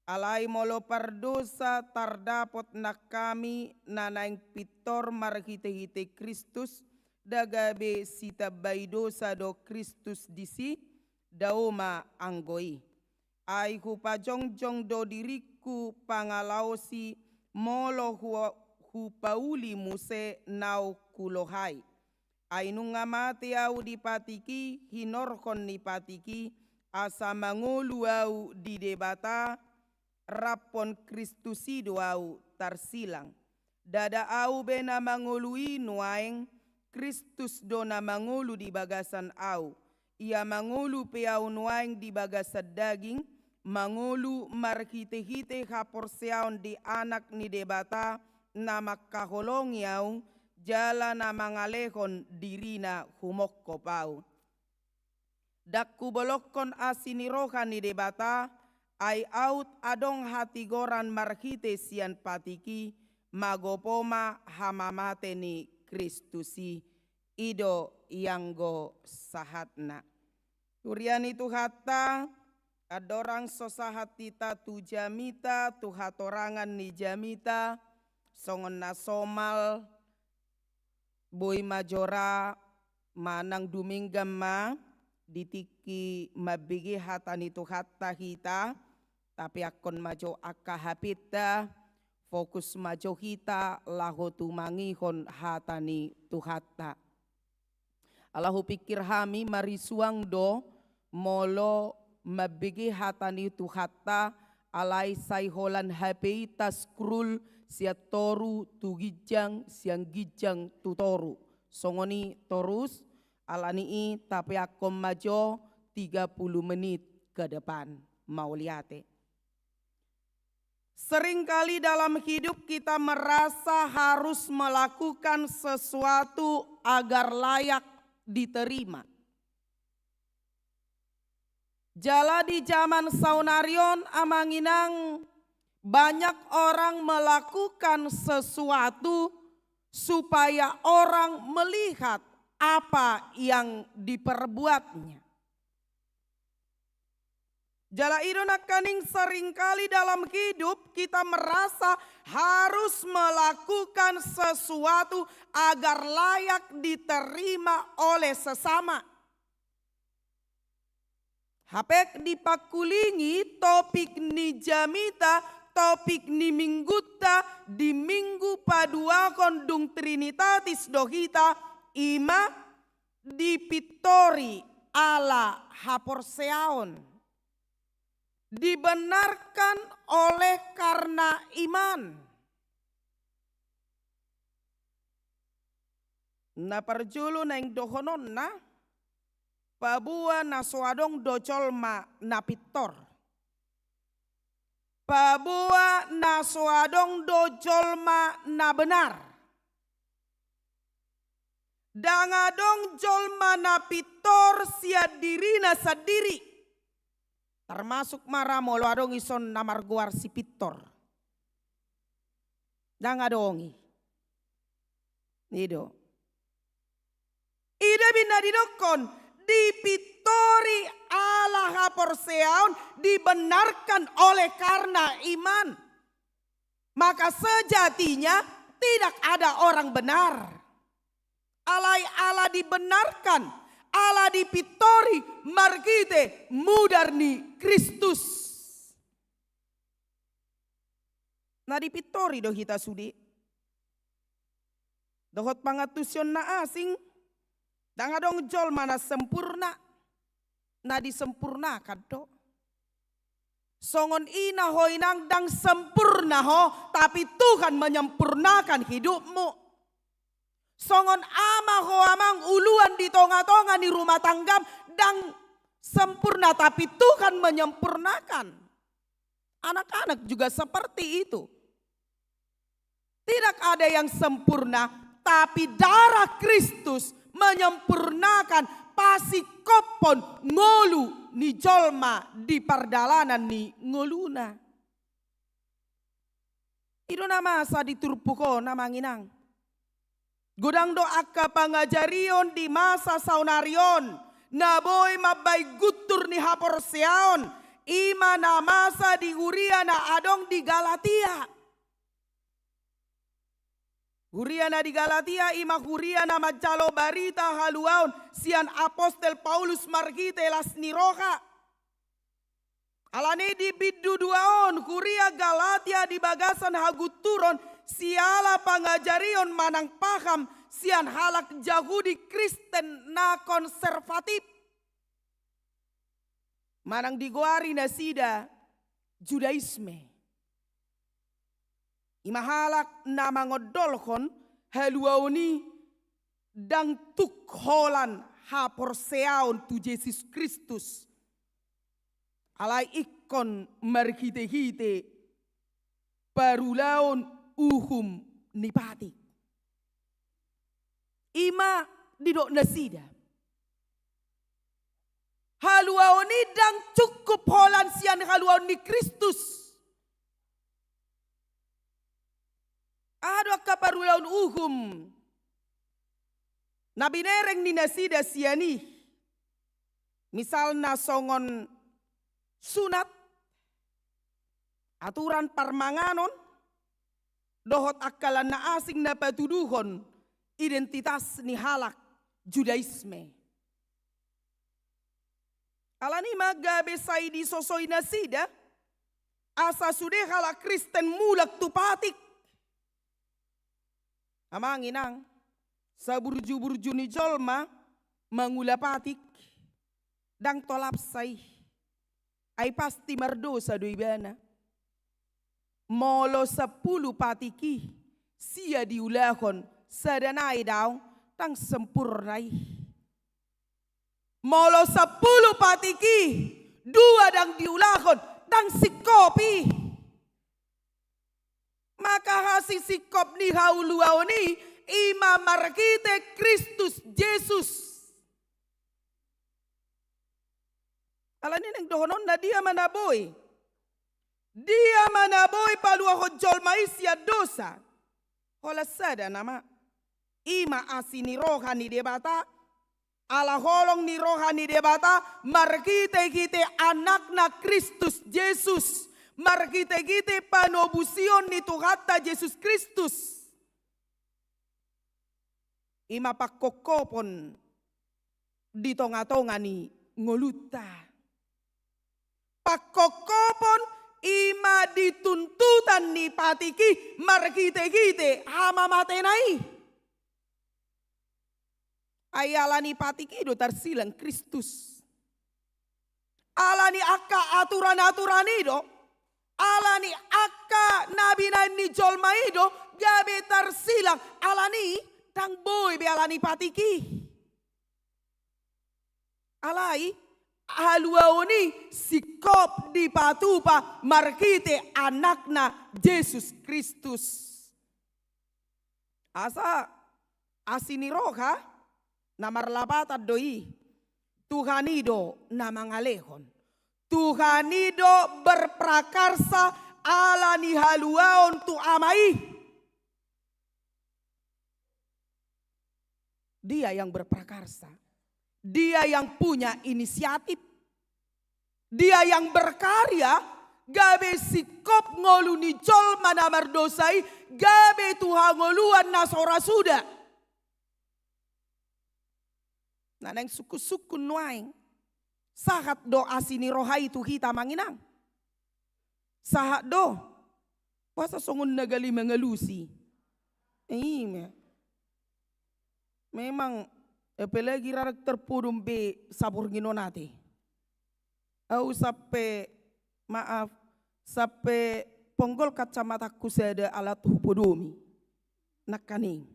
Alai molo pardosa tardapot nang hami na naeng pintor marhitehite Kristus, ndang gabe sitambai dosa do Kristus disi? Dao ma anggo i. Ai hupajongjong do diringku pangalaosi molo hu-, hupauli muse naung hulohai. Ai nunga mate ahu di patik i, hinorhon ni patik i, asa mangolu ahu di Debata, raphon Kristus i do ahu tarsilang. Ndada ahu be na mangolu i nuaeng, Kristus do na mangolu di bagasan ahu. Ia mangolu pe ahu nuaeng di bagasan daging, mangolu marhitehite haporseaon di Anak ni Debata, na mangkaholongi ahu, jala na mangalehon dirina humongkop ahu. Ndang hubolongkon asi ni roha ni Debata, ai aut adong hatigoran marhite sian patik i, magopo ma hamamate ni Kristus i. I do ianggo sahatna. Huria ni Tuhanta, andorang so sahat hita tu jamita, tu hatorangan ni jamita, songon na somal, boi ma jo ra manang dumenggan ma di tingki mambege hata ni Tuhanta hita, tapeakkon ma jo angka hapenta, fokus ma jo hita laho tumangihon hata ni Tuhanta. Ala hupingkir hami marisuang do molo mambege hata ni Tuhanta, alai sai holan hape i ta-scroll sian toru tu ginjang, sian ginjang tu toru. Songon i torus, ala ni i tapeakkon ma jo tiga puluh menit ke depan. Mauliate. Seringkali dalam hidup kita merasa harus melakukan sesuatu agar layak diterima. Jala di zaman saonari on, amang inang, banyak orang melakukan sesuatu supaya orang melihat apa yang diperbuatnya. Jala i do nangkaning, seringkali dalam hidup kita merasa harus melakukan sesuatu agar layak diterima oleh sesama. Hape dipangkulingi topik ni jamita, topik ni minggunta di Minggu paduahon dung Trinitatis do hita, i ma dipintori ala haporseaon. Dibenarkan oleh karena iman. Na parjolo naeng dohononna, paboa na so adong do jolma na pintor. Paboa na so adong do jolma na benar. Ndang adong jolma na pintor sian dirina sandiri. Termasuk ma ra molo adong ison na margoar si pintor. Ndang adong i. I do. I do ninna didokkon, dipintori ala haporseaon, dibenarkan oleh karena iman. Maka sejatinya tidak ada orang benar. Alai ala dibenarkan, ala dipintori marhite mudar ni Kristus. Na dipintori do hita sude. Dohot pangantusion na asing, ndang adong jolma na sempurna, na disempurnakan do. Songon ina ho inang ndang sempurna ho, tapi Tuhan menyempurnakan hidupmu. Songon ama ho amang uluan di tonga-tonga ni rumah tanggam ndang sempurna, tapi Tuhan menyempurnakan. Anak-anak juga seperti itu. Tidak ada yang sempurna, tapi darah Kristus menyempurnakan pasingkophon ngolu ni jolma di pardalanan ni ngoluna. I do na masa di turpuk on, amang inang. Godang do angka pangajarion di masa saonari on, na boi mambahen guntur ni haporseaon, i ma na masa di huria na adong di Galatia. Huria na di Galatia, i ma huria na manjalo barita haluaon sian apostel Paulus marhite las ni roha. Alani di bindu dua on, huria Galatia di bagasan hagunturon siala pangajarion manang paham sian halak Jahudi Kristen na konservatif. Manang digoari nasida Judaisme. I ma halak na mangondolhon haluaon i ndang tuk holan haporseaon tu Jesus Kristus. Alai ingkon marhite-hite parulaon uhum ni patik. I ma didok nasida. Haluaon i ndang cukup holan sian haluaon ni Kristus. Aha do angka parulaon uhum na binereng ni nasida sian i? Misalna songon sunat, aturan parmanganon, dohot angka lan na asing na patuduhon identitas ni halak Judaisme. Alani i ma gabe sai disosoi nasida, asa sude halak Kristen mulak tu patik. Amang inang, saburju-burju ni jolma mangula patik, ndang tolapsa i. Ai pasti mardosa do ibana. Molo sampulu patik i sia diulahon, sada nai daong, ndang sempurna i. Molo sampulu patik i dua ndang diulahon, ndang singkop i. Maka hasisingkop ni haluaon i, i ma marhite Kristus Jesus. Alani i naeng dohononna, dia ma na boi? Dia ma na boi paluahon jolma i sian dosa? Holan sada nama, i ma asi ni roha ni Debata, ala holong ni roha ni Debata, marhite-hite Anakna Kristus Jesus, marhite-hite panobusion ni Tuhanta Jesus Kristus. I ma pangkophopon di tonga-tonga ni ngolunta. Pangkophopon i ma di tuntutan ni patik i marhite-hite hamamatena i. Ai alani patik i do tarsilang Kristus. Alani angka aturan-aturan i do, alani angka na binahen ni jolma i do gabe tarsilang, alani i ndang boi be alani patik i. Alai haluaon i singkop dipatupa marhite Anakna Jesus Kristus. Asa asi ni roha Na marlapatan do i. Tuhan i do na mangalehon. Tuhan i do berprakarsa ala ni haluaon tu Ama i. Dia yang berprakarsa. Dia yang punya inisiatif. Dia yang berkarya, gabe singkop ngolu ni jolma na mardosa i, gabe tu hangoluan na so ra suda. Na naeng sungkun-sungkun nuaeng. Sahat do asi ni roha i tu hita, Amang Inang? Sahat do. Boasa songon na gale mangalusi? Ima. Memang, apalagi ra tarpodom be saborngin on ate. Au sampe, maaf, sampe ponggol kacamatangku sada alat hupodomi. Nangkaning.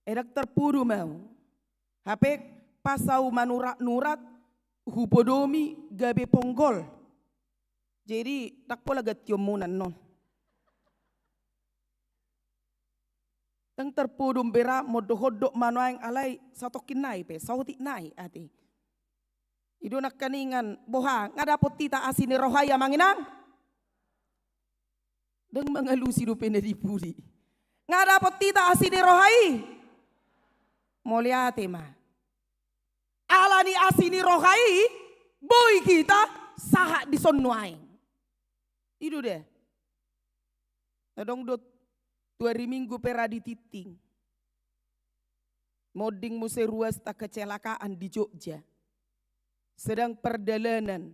Ndang tarpodom au. Hape pas au manurat-nurat, hupodomi gabe ponggol. Jadi, ndang pola gantionmuna annon. Ndang tarpodom be ra mondok-ondok ma nuaeng alai satongkin nai pe, saotik nai ate. I do nangkaningan, boha, nga dapot hita asi ni roha i, Amang Inang? Ndang mangalusi dope na di pudi. Nga dapot hita asi ni roha i? Mauliate ma. Ala ni asi ni roha i, boi hita sahat dison nuaeng. I do da. Adong do tu ari Minggu pe ra ditingting. Monding muse ruasta kecelakaan di Jogja. Sedang pardalanan.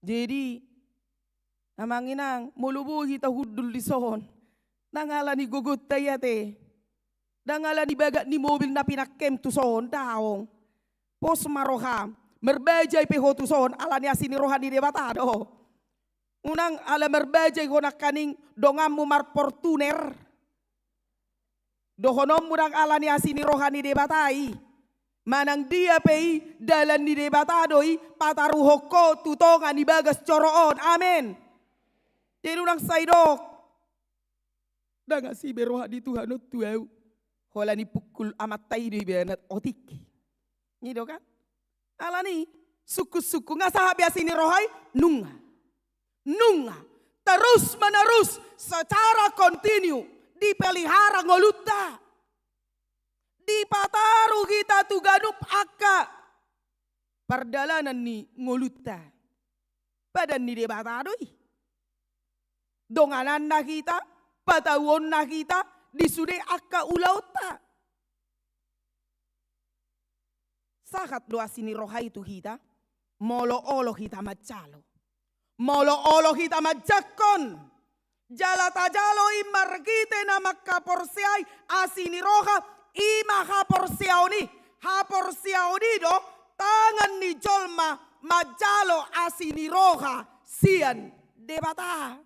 Jadi, Amang Inang, molo boi hita hundul dison, ndang ala ni gogonta i ate. Ndang ala ni bagat ni mobil na pinangkem tuson, daong. Pos ma roham, marbajai pe ho tuson, ala ni asi ni roha ni Debata do. Unang ala marbajai ho nangkaning donganmu marFortuner. Dohononmu ndang ala ni asi ni roha ni Debata i. Manang dia pe i, dalan ni Debata do i, pataruhon ho tu tonga ni bagas joro on. Amen. Jadi unang sai dok. Ndang asi be roha ni Tuhan on tu ahu. Holan ni pungkul amanta i do ibaen otik. I do kan? Ala ni, sungkun-sungkun, nga sahat be asi ni roha i, nunga. Nunga. Terus menerus, secara kontinu, dipelihara ngolunta. Dipataru hita tu ganup angka pardalanan ni ngolunta. Padan ni Debata do i. Dongananna hita, patauonna hita, di sude angka ulaonta. Sahat do asi ni roha i tu hita, molo olo hita manjalo. Molo olo hita manjangkon. Jala tajalo i marhite na manghaporseai asi ni roha, i ma haporseaon i. Haporseaon i do tangan ni jolma manjalo asi ni roha sian Debata.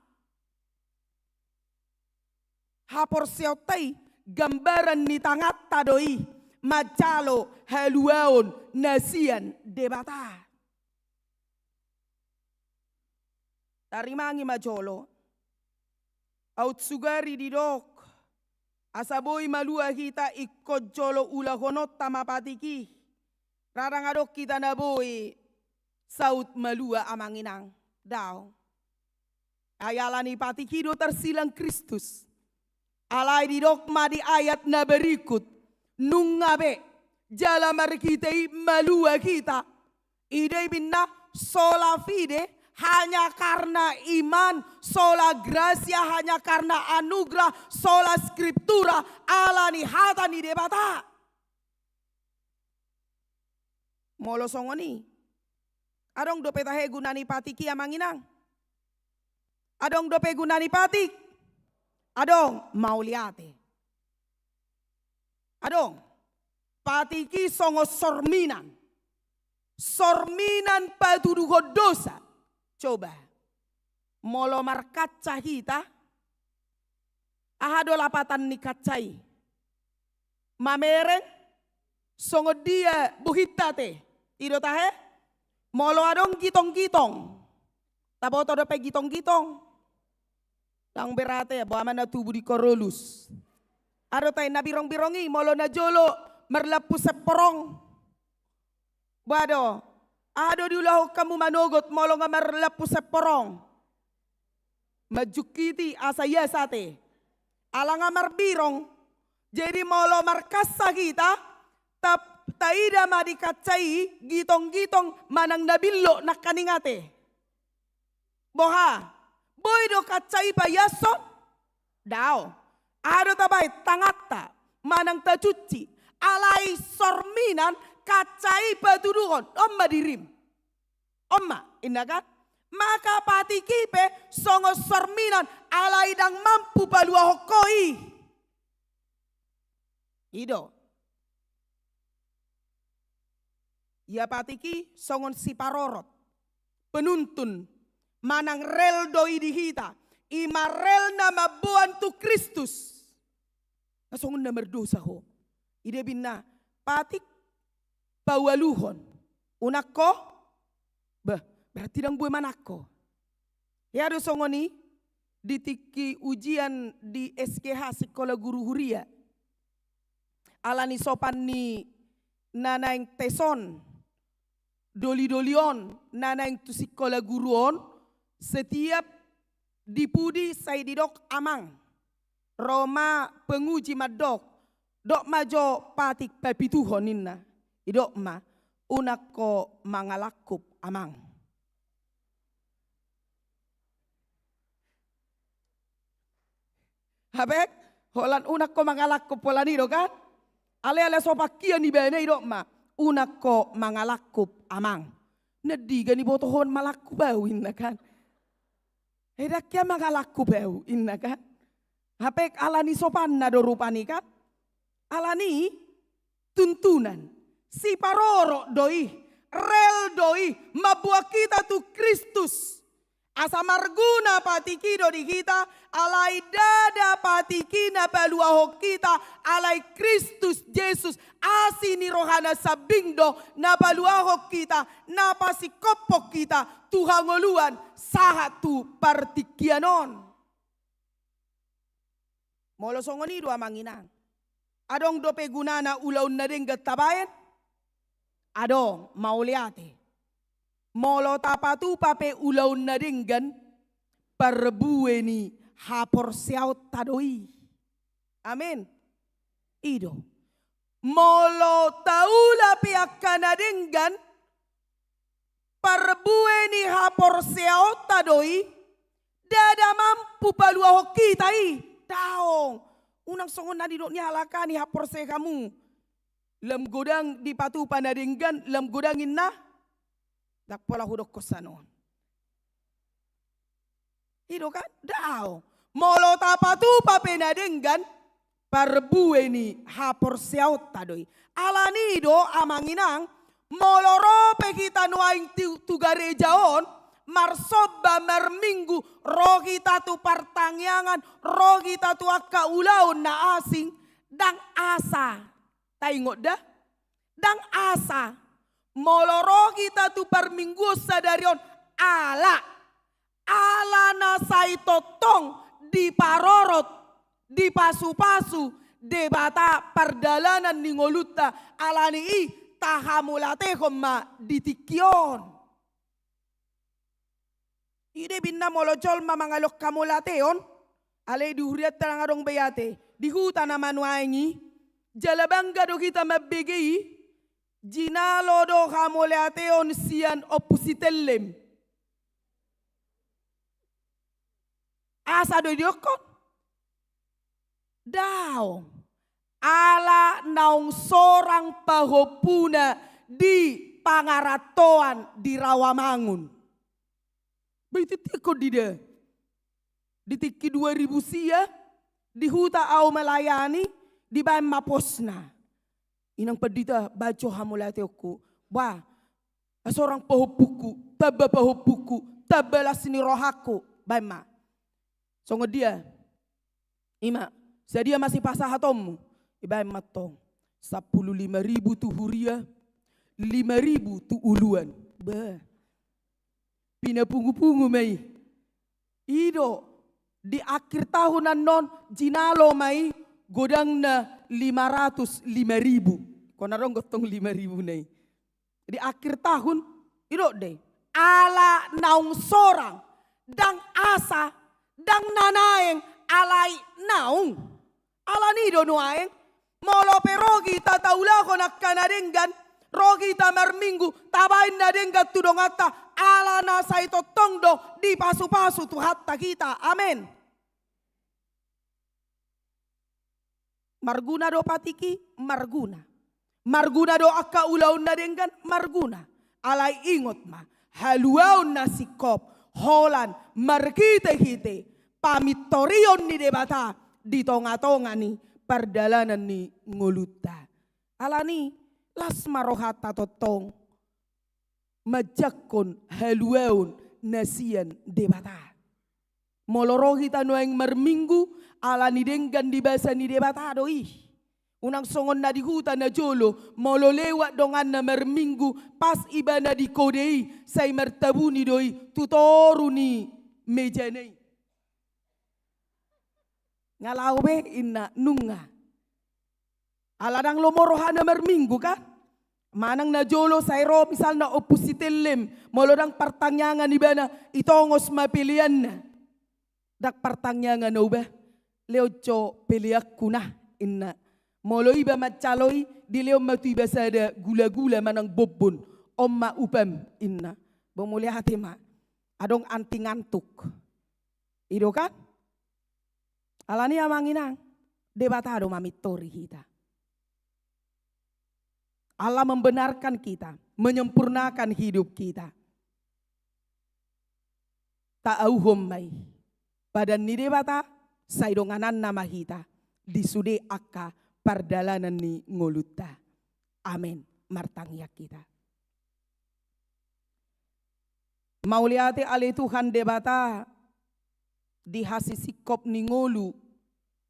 Haporseaonta i gambaran ni tanganta do i manjalo haluaon na sian Debata. Tarimangi ma jolo. Aut sugari didok, asa boi malua hita ingkon jolo ulahononta ma patik i. Ra ndang adong hita na boi saut malua, Amang Inang. Daong. Ai ala ni patik i do tarsilang Kristus. Alai didok ma di ayat na berikut, nunga be, jala marhite i malua hita. I do i ninna, sola fide, hanya karena iman, sola gratia, hanya karena anugerah, sola scriptura, ala ni hata ni Debata. Molo songon i, adong dope tahe guna ni patik i, Amang Inang? Adong dope guna ni patik? Adong, mauliate. Adong, patik i songon sorminan. Sorminan patuduhon dosa. Coba, molo markaca hita, aha do lapatan ni kaca i? Mamereng, songon dia bohinta ate? I do tahe? Molo adong gitong-gitong. Taboto dope gitong-gitong? Ndang berate, boha ma na tubu di Karolus. Adong tahe na birong-birong i, molo na jolo marlampu semporong. Boha do, aha do diulahon hamu manogot molo nga marlampu semporong? Manjungkiti asa ias ate. Ala nga marbirong. Jadi molo markaca hita, ta-, taida ma di kaca i gitong-gitong manang na billok nangkaning ate. Boha? Boi do kaca i paiashon? Daong. Aha do tabaen? Tanganta manang tacuci. Alai sorminan kaca i patuduhon. On ma dirim. On ma, inna kan? Maka patik i pe songon sorminan alai ndang mampu paluahon ho i. I do. Ia patik i songon siparorot, penuntun, manang rel do i di hita, i ma rel na mamboan tu Kristus. Na songon na mardosa ho. Ida binna patik paualuhon. Unang ho, bah, berarti ndang bue manang ho. Ia do songon i, di tingki ujian di S K H, Sikola Guru Huria. Ala ni sopan ni na naeng tes on, doli-doli on, na naeng tu sikola guru on, setiap di pudi sai didok amang. Ro ma penguji mandok, dok ma jo patik papituhon ninna. Didok ma, unang ho mangalangkup amang. Hape, holan unang ho mangalangkup, holan i do kan? Alai ala sopan hian ibana, didok ma, unang ho mangalangkup amang. Na digan iboto ho mangalangkup ahu inna kan? Ai ndang hian mangalangkup ahu inna kan? Hape ala ni sopanna do rupani kan? Ala ni tuntunan, siparorot do i, rel do i, mamboan hita tu Kristus. Asa marguna patik i do di hita, alai ndada patik i na paluahon hita, alai Kristus Jesus, asi ni rohana sambing do na paluahon hita, na pasingkophon hita tu hangoluan sahat tu partingkian on. Molo songon i do amang inang. Adong dope gunana ulaon na denggan tabaen? Adong, mauliate. Molo tapatupa pe ulaon na denggan, parbue ni haporseaonta do i. Amin. I do. Molo taula pe angka na denggan, parbue ni haporseaonta do i, ndada mampu paluahon hita i. Daong. Unang songon na nidok ni halak an i haporsea hamu. Lam godang dipatupa na denggan, lam godang inna. Ndang pola hudokkon sanon. I do kan? Daong. Molo tapatupa pe na denggan, parbue ni haporseaonta do i. Ala ni do amang inang, molo ro pe hita nuaeng tu, tu gareja on, marsomba, marminggu, ro hita tu partangiangan, ro hita tu angka ulaon na asing, ndang asa. Taingot da? Ndang asa. Molo ro hita tu parmingguon sadari on, ala, ala na sai tongtong diparorot, dipasupasu Debata pardalanan ni ngolunta, ala ni i tahamauliatehon ma di tingki on. I do ibana molo jolma mangalehon hamauliateon, alai di hurianta ndang adong be ate, di huta na manuaeng i, jala bangga do hita mambege i, jinalo do hamauliateon sian Ompu Sitellem. Asa do didokkon? Daong. Ala naung sorang pahompuna di pangarantoan di Rawamangun. Bah, i tingki on dida. Di tingki dua ribu sia, di huta au melayani, dibaen ma posna. Inang pandita, bahen jo hamauliateonku. Bah, sorang pahompungku, tamba pahompungku, tamba las ni rohangku. Baen ma. Songon dia? I ma, sadia ma sipasahatonmu? Dibaen ma tong. Sampulu lima ribu tu huria, lima ribu tu uluan. Bah. Pinapungupungu ma i. I do, di akhir tahun annon, jinalo ma i godangna lima ratus lima ribu. Pona dong gontong lima ribu na i. Di akhir tahun, didok do i. Ala naung sorang, ndang asa, ndang na naeng, alai naung. Alani do nuaeng, molo pe ro hita taulahon angka na denggan, ro hita marminggu, tabaen na denggan tu donganta, ala na sai tongtong do dipasupasu Tuhanta hita. Amen. Marguna do patik i? Marguna. Marguna do angka ulaon na denggan? Marguna. Alai ingot ma, haluaon na singkop, holan marhitehite pamintorion ni Debata di tongatonga ni pardalanan ni ngolunta. Alani, las ma rohanta tongtong manjangkon haluaon na sian Debata. Molo ro hita nuaeng marminggu, alani denggan di basa ni Debata do i. Unang songon na di huta najolo, molo lewat donganna marminggu, pas ibana di kode i, sai martabuni do i tu toru ni mejana i. Nga laho be, inna, nunga. Ala ndang lomo rohana marminggu, kan? Manang najolo sai ro misalna Ompu Sitellem, molo ndang partangiangan ibana, itongos ma peleanna. Ndang partangiangan au bah, lehon jo peleanku nah, inna. Molo iba manjalo i, dilehon ma tu iba sada gulagula manang bonbon. On ma upam, inna. Bo mauliate ma. Adong anti ngantuk. I do, kan? Alani, amang inang, Debata do mamintori hita. Allah membenarkan kita, menyempurnakan hidup kita. Taauhon ma i. Padan ni Debata, sai dongananna ma hita di sude angka pardalanan ni ngolunta. Amen. Martangiang hita. Mauliate ale Tuhan Debata, di hasisingkop ni ngolu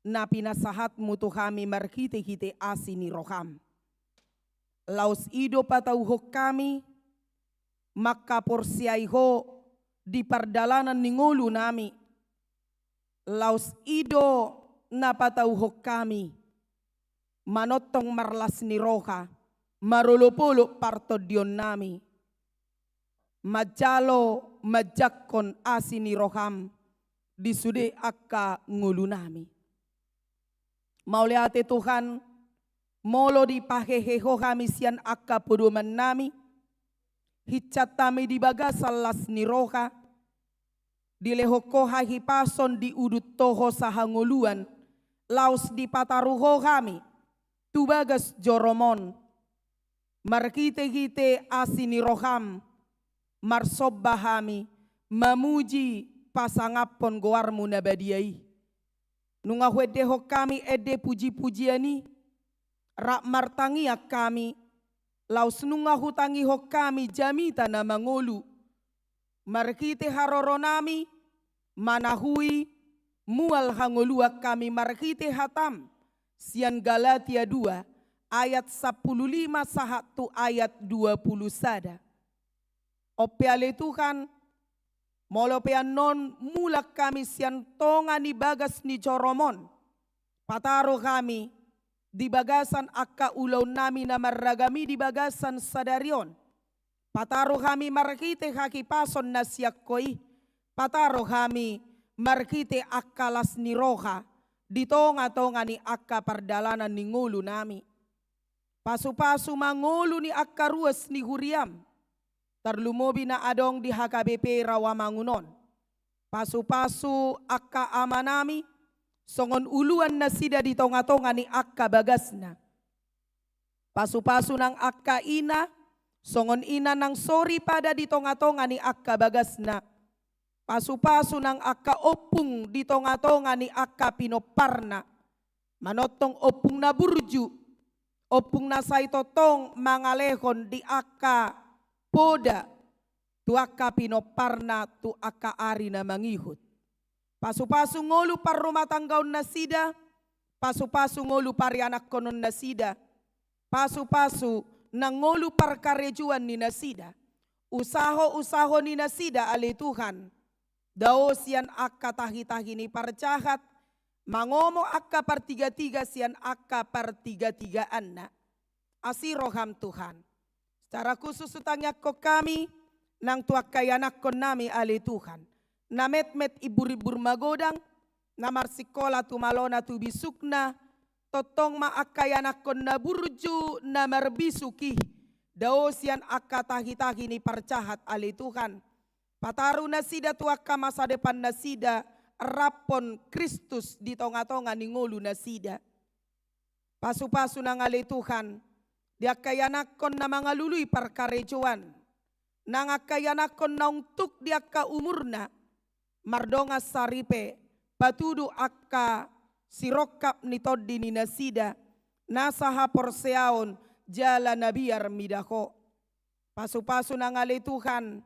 na pinasahatmu tu hami marhitehite asi ni roham. Laos i do patauhon hami mangkaporseai Ho di pardalanan ni ngolunami. Laos i do na patauhon hami manongtong marlas ni roha, marolopolop partondionnami, manjalo manjangkon asi ni roham di sude angka ngolunami. Mauliate Tuhan, molo dipahehe Ho hami sian angka podomannami, hinsat hami di bagasan las ni roha, dilehon Ho hahipason, diudut Ho hosa hangoluan, laos dipataru Ho hami tu bagas jorom on. Marhitehite asi ni roham, marsomba hami, mamuji pasangaphon goarmu na badia i. Nunga huendehon hami ende pujipujian i, rap martangiang hami, laos nunga hutangihon hami jamita na mangolu. Marhite haroronami, manahui, mual hangoluan hami marhite hatam, sian Galatia dua, ayat sampulu lima sahat tu ayat dua pulu sada. On pe ale Tuhan, molo pe annon mulak hami sian tonga ni bagas ni jorom on, pataro hami di bagasan angka ulaonnami na marragam i di bagasan sadari on. Pataro hami marhite hahipason na sian Ho i. Pataro hami marhite angka las ni roha di tongatonga ni angka pardalanan ni ngolunami. Pasupasu ma ngolu ni angka ruas ni huriam, tarlumobi na adong di H K B P Rawamangun on. Pasupasu angka amanami, songon uluan nasida di tongatonga ni angka bagasna. Pasupasu nang angka ina, songon ina nang soripada di tongatonga ni angka bagasna. Pasupasu nang angka ompung di tongatonga ni angka pinomparna. Manongtong ompung na burju, ompung na sai tongtong mangalehon di angka poda tu angka pinomparna tu angka ari na mangihut. Pasupasu ngolu parrumatanggaon nasida, pasupasu ngolu parianakhonon nasida, pasupasu nang ngolu parkarejoan ni nasida, usaho-usaho ni nasida ale Tuhan, dao sian angka tahitahi ni parjahat, mangomo angka partigatiga sian angka partigatigaanna. Asi roham Tuhan. Secara khusus hutangiangkon hami nang tu angka ianakkonnami ale Tuhan, na metmet imburimbur magodang, na marsikola tu malona tu bisukna, tongtong ma angka ianakkon na burju na marbisuk i, dao sian angka tahitahi ni parjahat ale Tuhan. Pataru nasida tu angka masa depan nasida, raphon Kristus di tongatonga ni ngolu nasida. Pasupasu nang ale Tuhan, di angka ianakkon na mangalului parkarejoan, nang angka ianakkon naung tuk di angka umurna, mardongan saripe, patudu angka sirongkap ni tondi ni nasida, nasa haporseaon jala na biar mida Ho. Pasupasu nang ale Tuhan,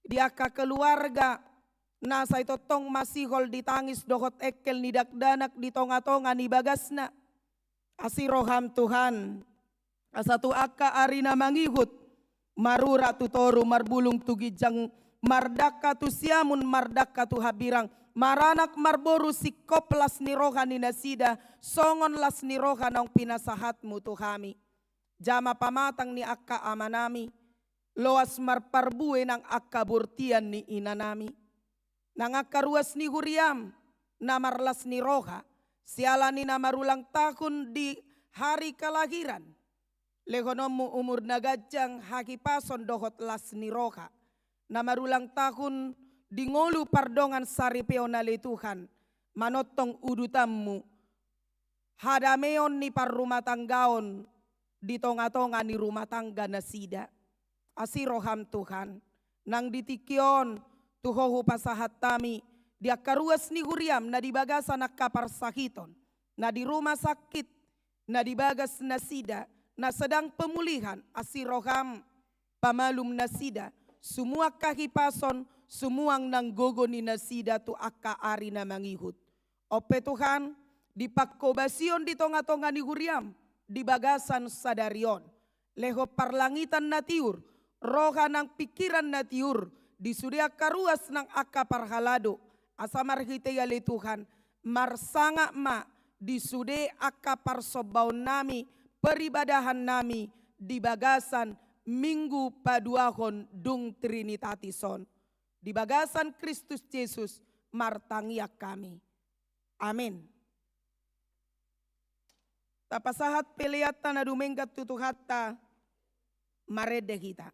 di angka keluarga, na sai tongtong masihol di tangis dohot engkel ni dakdanak di tongatonga ni bagasna. Asi roham Tuhan, asa tu angka ari na mangihut, marurat tu toru, marbulung tu ginjang, mardangka tu siamun, mardangka tu hambirang, maranak marboru, singkop las ni roha ni nasida, songon las ni roha naung pinasahatmu tu hami. Jama pamatang ni angka amanami, loas marparbue nang angka bortian ni inanami. Nang angka ruas ni huriam, na marlas ni roha, siala ni na marulang tahun di hari kelahiran. Lehononmu umur na ganjang, hahipason dohot las ni roha. Na marulang tahun di ngolu pardongan saripeon ale Tuhan, manongtong udutanmu, hadameon ni parrumatanggaon di tongatonga ni rumah tangga nasida. Asi roham Tuhan, nang di tingki on tu Ho hupasahat hami, di angka ruas ni huriam na di bagasan angka parsahiton, na di rumah sakit, na di bagas nasida, na sedang pemulihan, asi roham, pamalum nasida, sumuang hahipason, sumuang nang gogo ni nasida tu angka ari na mangihut. On pe Tuhan, di panghobasion di tongatonga ni huriam, di bagasan sadari on. Lehon parlangitan na tiur, roha nang pingkiran na tiur, di sude angka ruas nang angka parhalado, asa marhite i ale Tuhan, marsangap ma di sude angka parsombaonnami, peribadah nami, di bagasan Minggu Paduahon dung Trinitatis on. Di bagasan Kristus Jesus martangiang hami. Amen. Tapasahat peleanta na dumenggan tu Tuhanta, marende hita.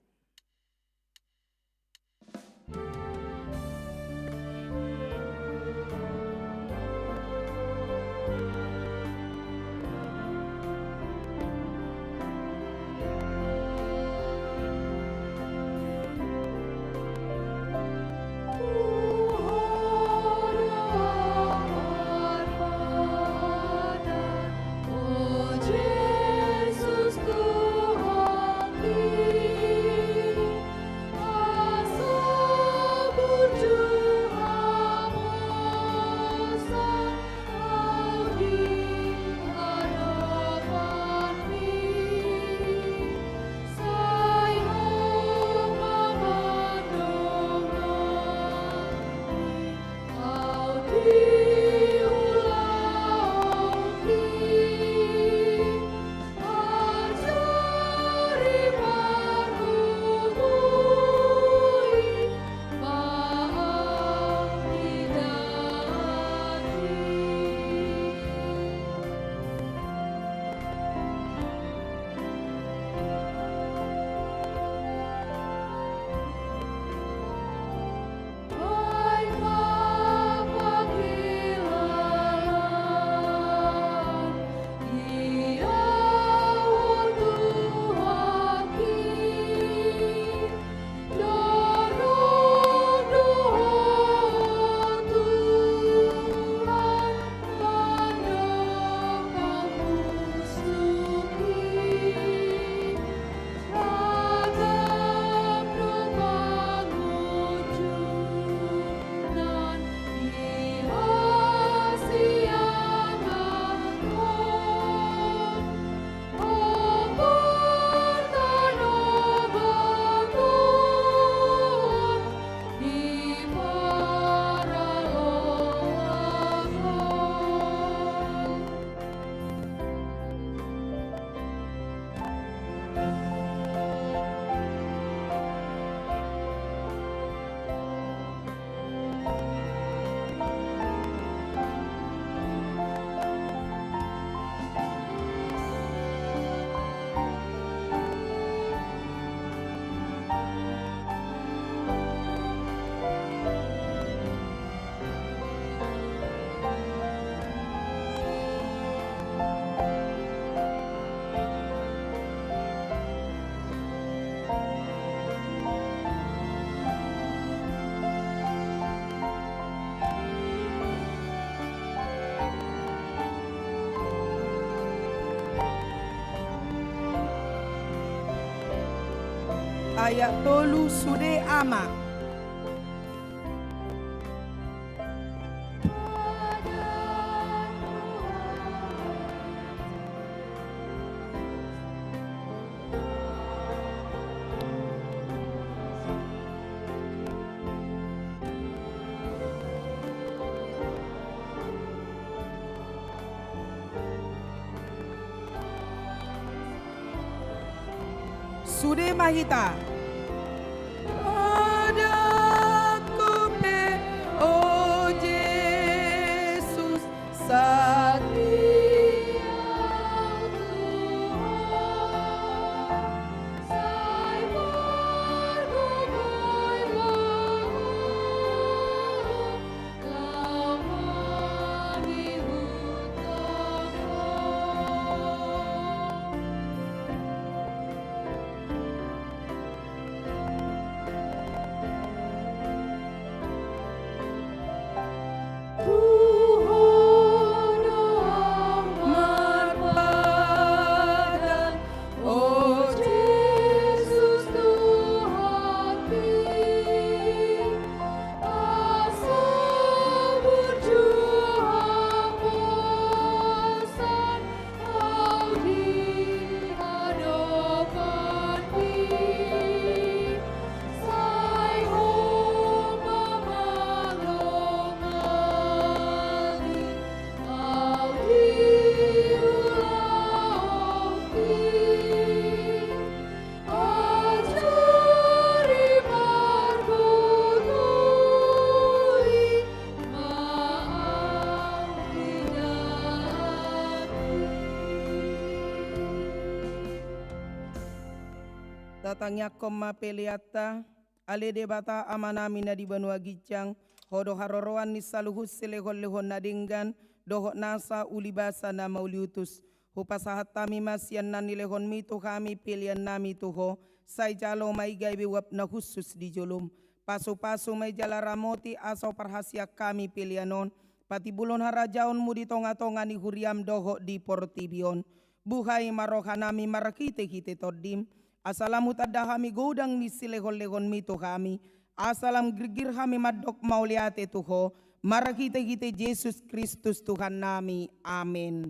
Ayat tolu, sude ama. Sude ma hita. Padanku pe, o Jesus, satia Tuhan, sai margogoigoigol. Tatangiangkon ma peleanta. Ale Debata Amanami na di banua ginjang, Ho do haroroan ni saluhut silehonlehon na denggan dohot nasa ulibasa na mauliutus. Hupasahat hami ma sian na nilehonMi tu hami peleannami tu Ho, sai jalo ma i gabe uap na hushus di joloM. Pasupasu ma i jala ramoti asa huparhaseang hami pelean on patimbulhon harajaonMu di tongatonga ni huriaM dohot di portibi on. Buhai ma rohanami marhitehite TondiM, asa lam hutanda hami godang ni silehonlehonMi tu hami, asa lam girgir hami mandok mauliate tu Ho, marhitehite Jesus Kristus Tuhannami. Amen.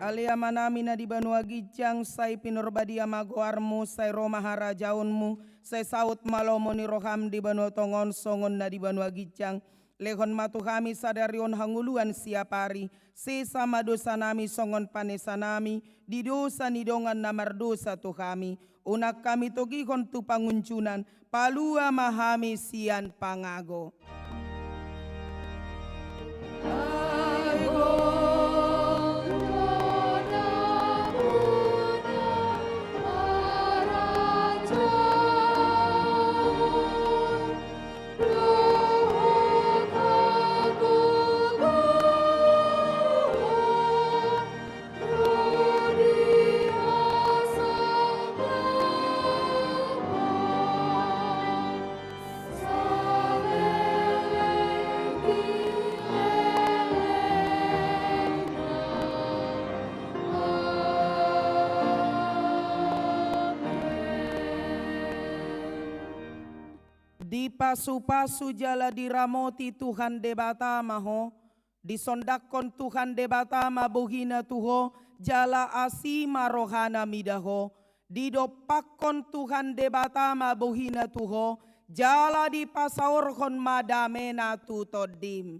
Ale Amanami na di banua ginjang, sai pinarbadia ma goarMu, sai ro ma harajaonMu, sai saut ma lomo ni rohaM di banua tonga on songon na di banua ginjang. Lehon ma tu hami sadari on hangoluan siapari, sesa ma dosanami songon panesanami di dosa ni dongan na mardosa tu hami. Unang hami togihon tu pangunjunan, palua ma hami sian pangago. Dipasupasu jala diramoti Tuhan Debata ma ho, disondangkon Tuhan Debata ma bohina tu ho, jala asi ma rohana mida ho, didompakkon Tuhan Debata ma bohina tu ho, jala dipasaorhon ma damena tu tondim.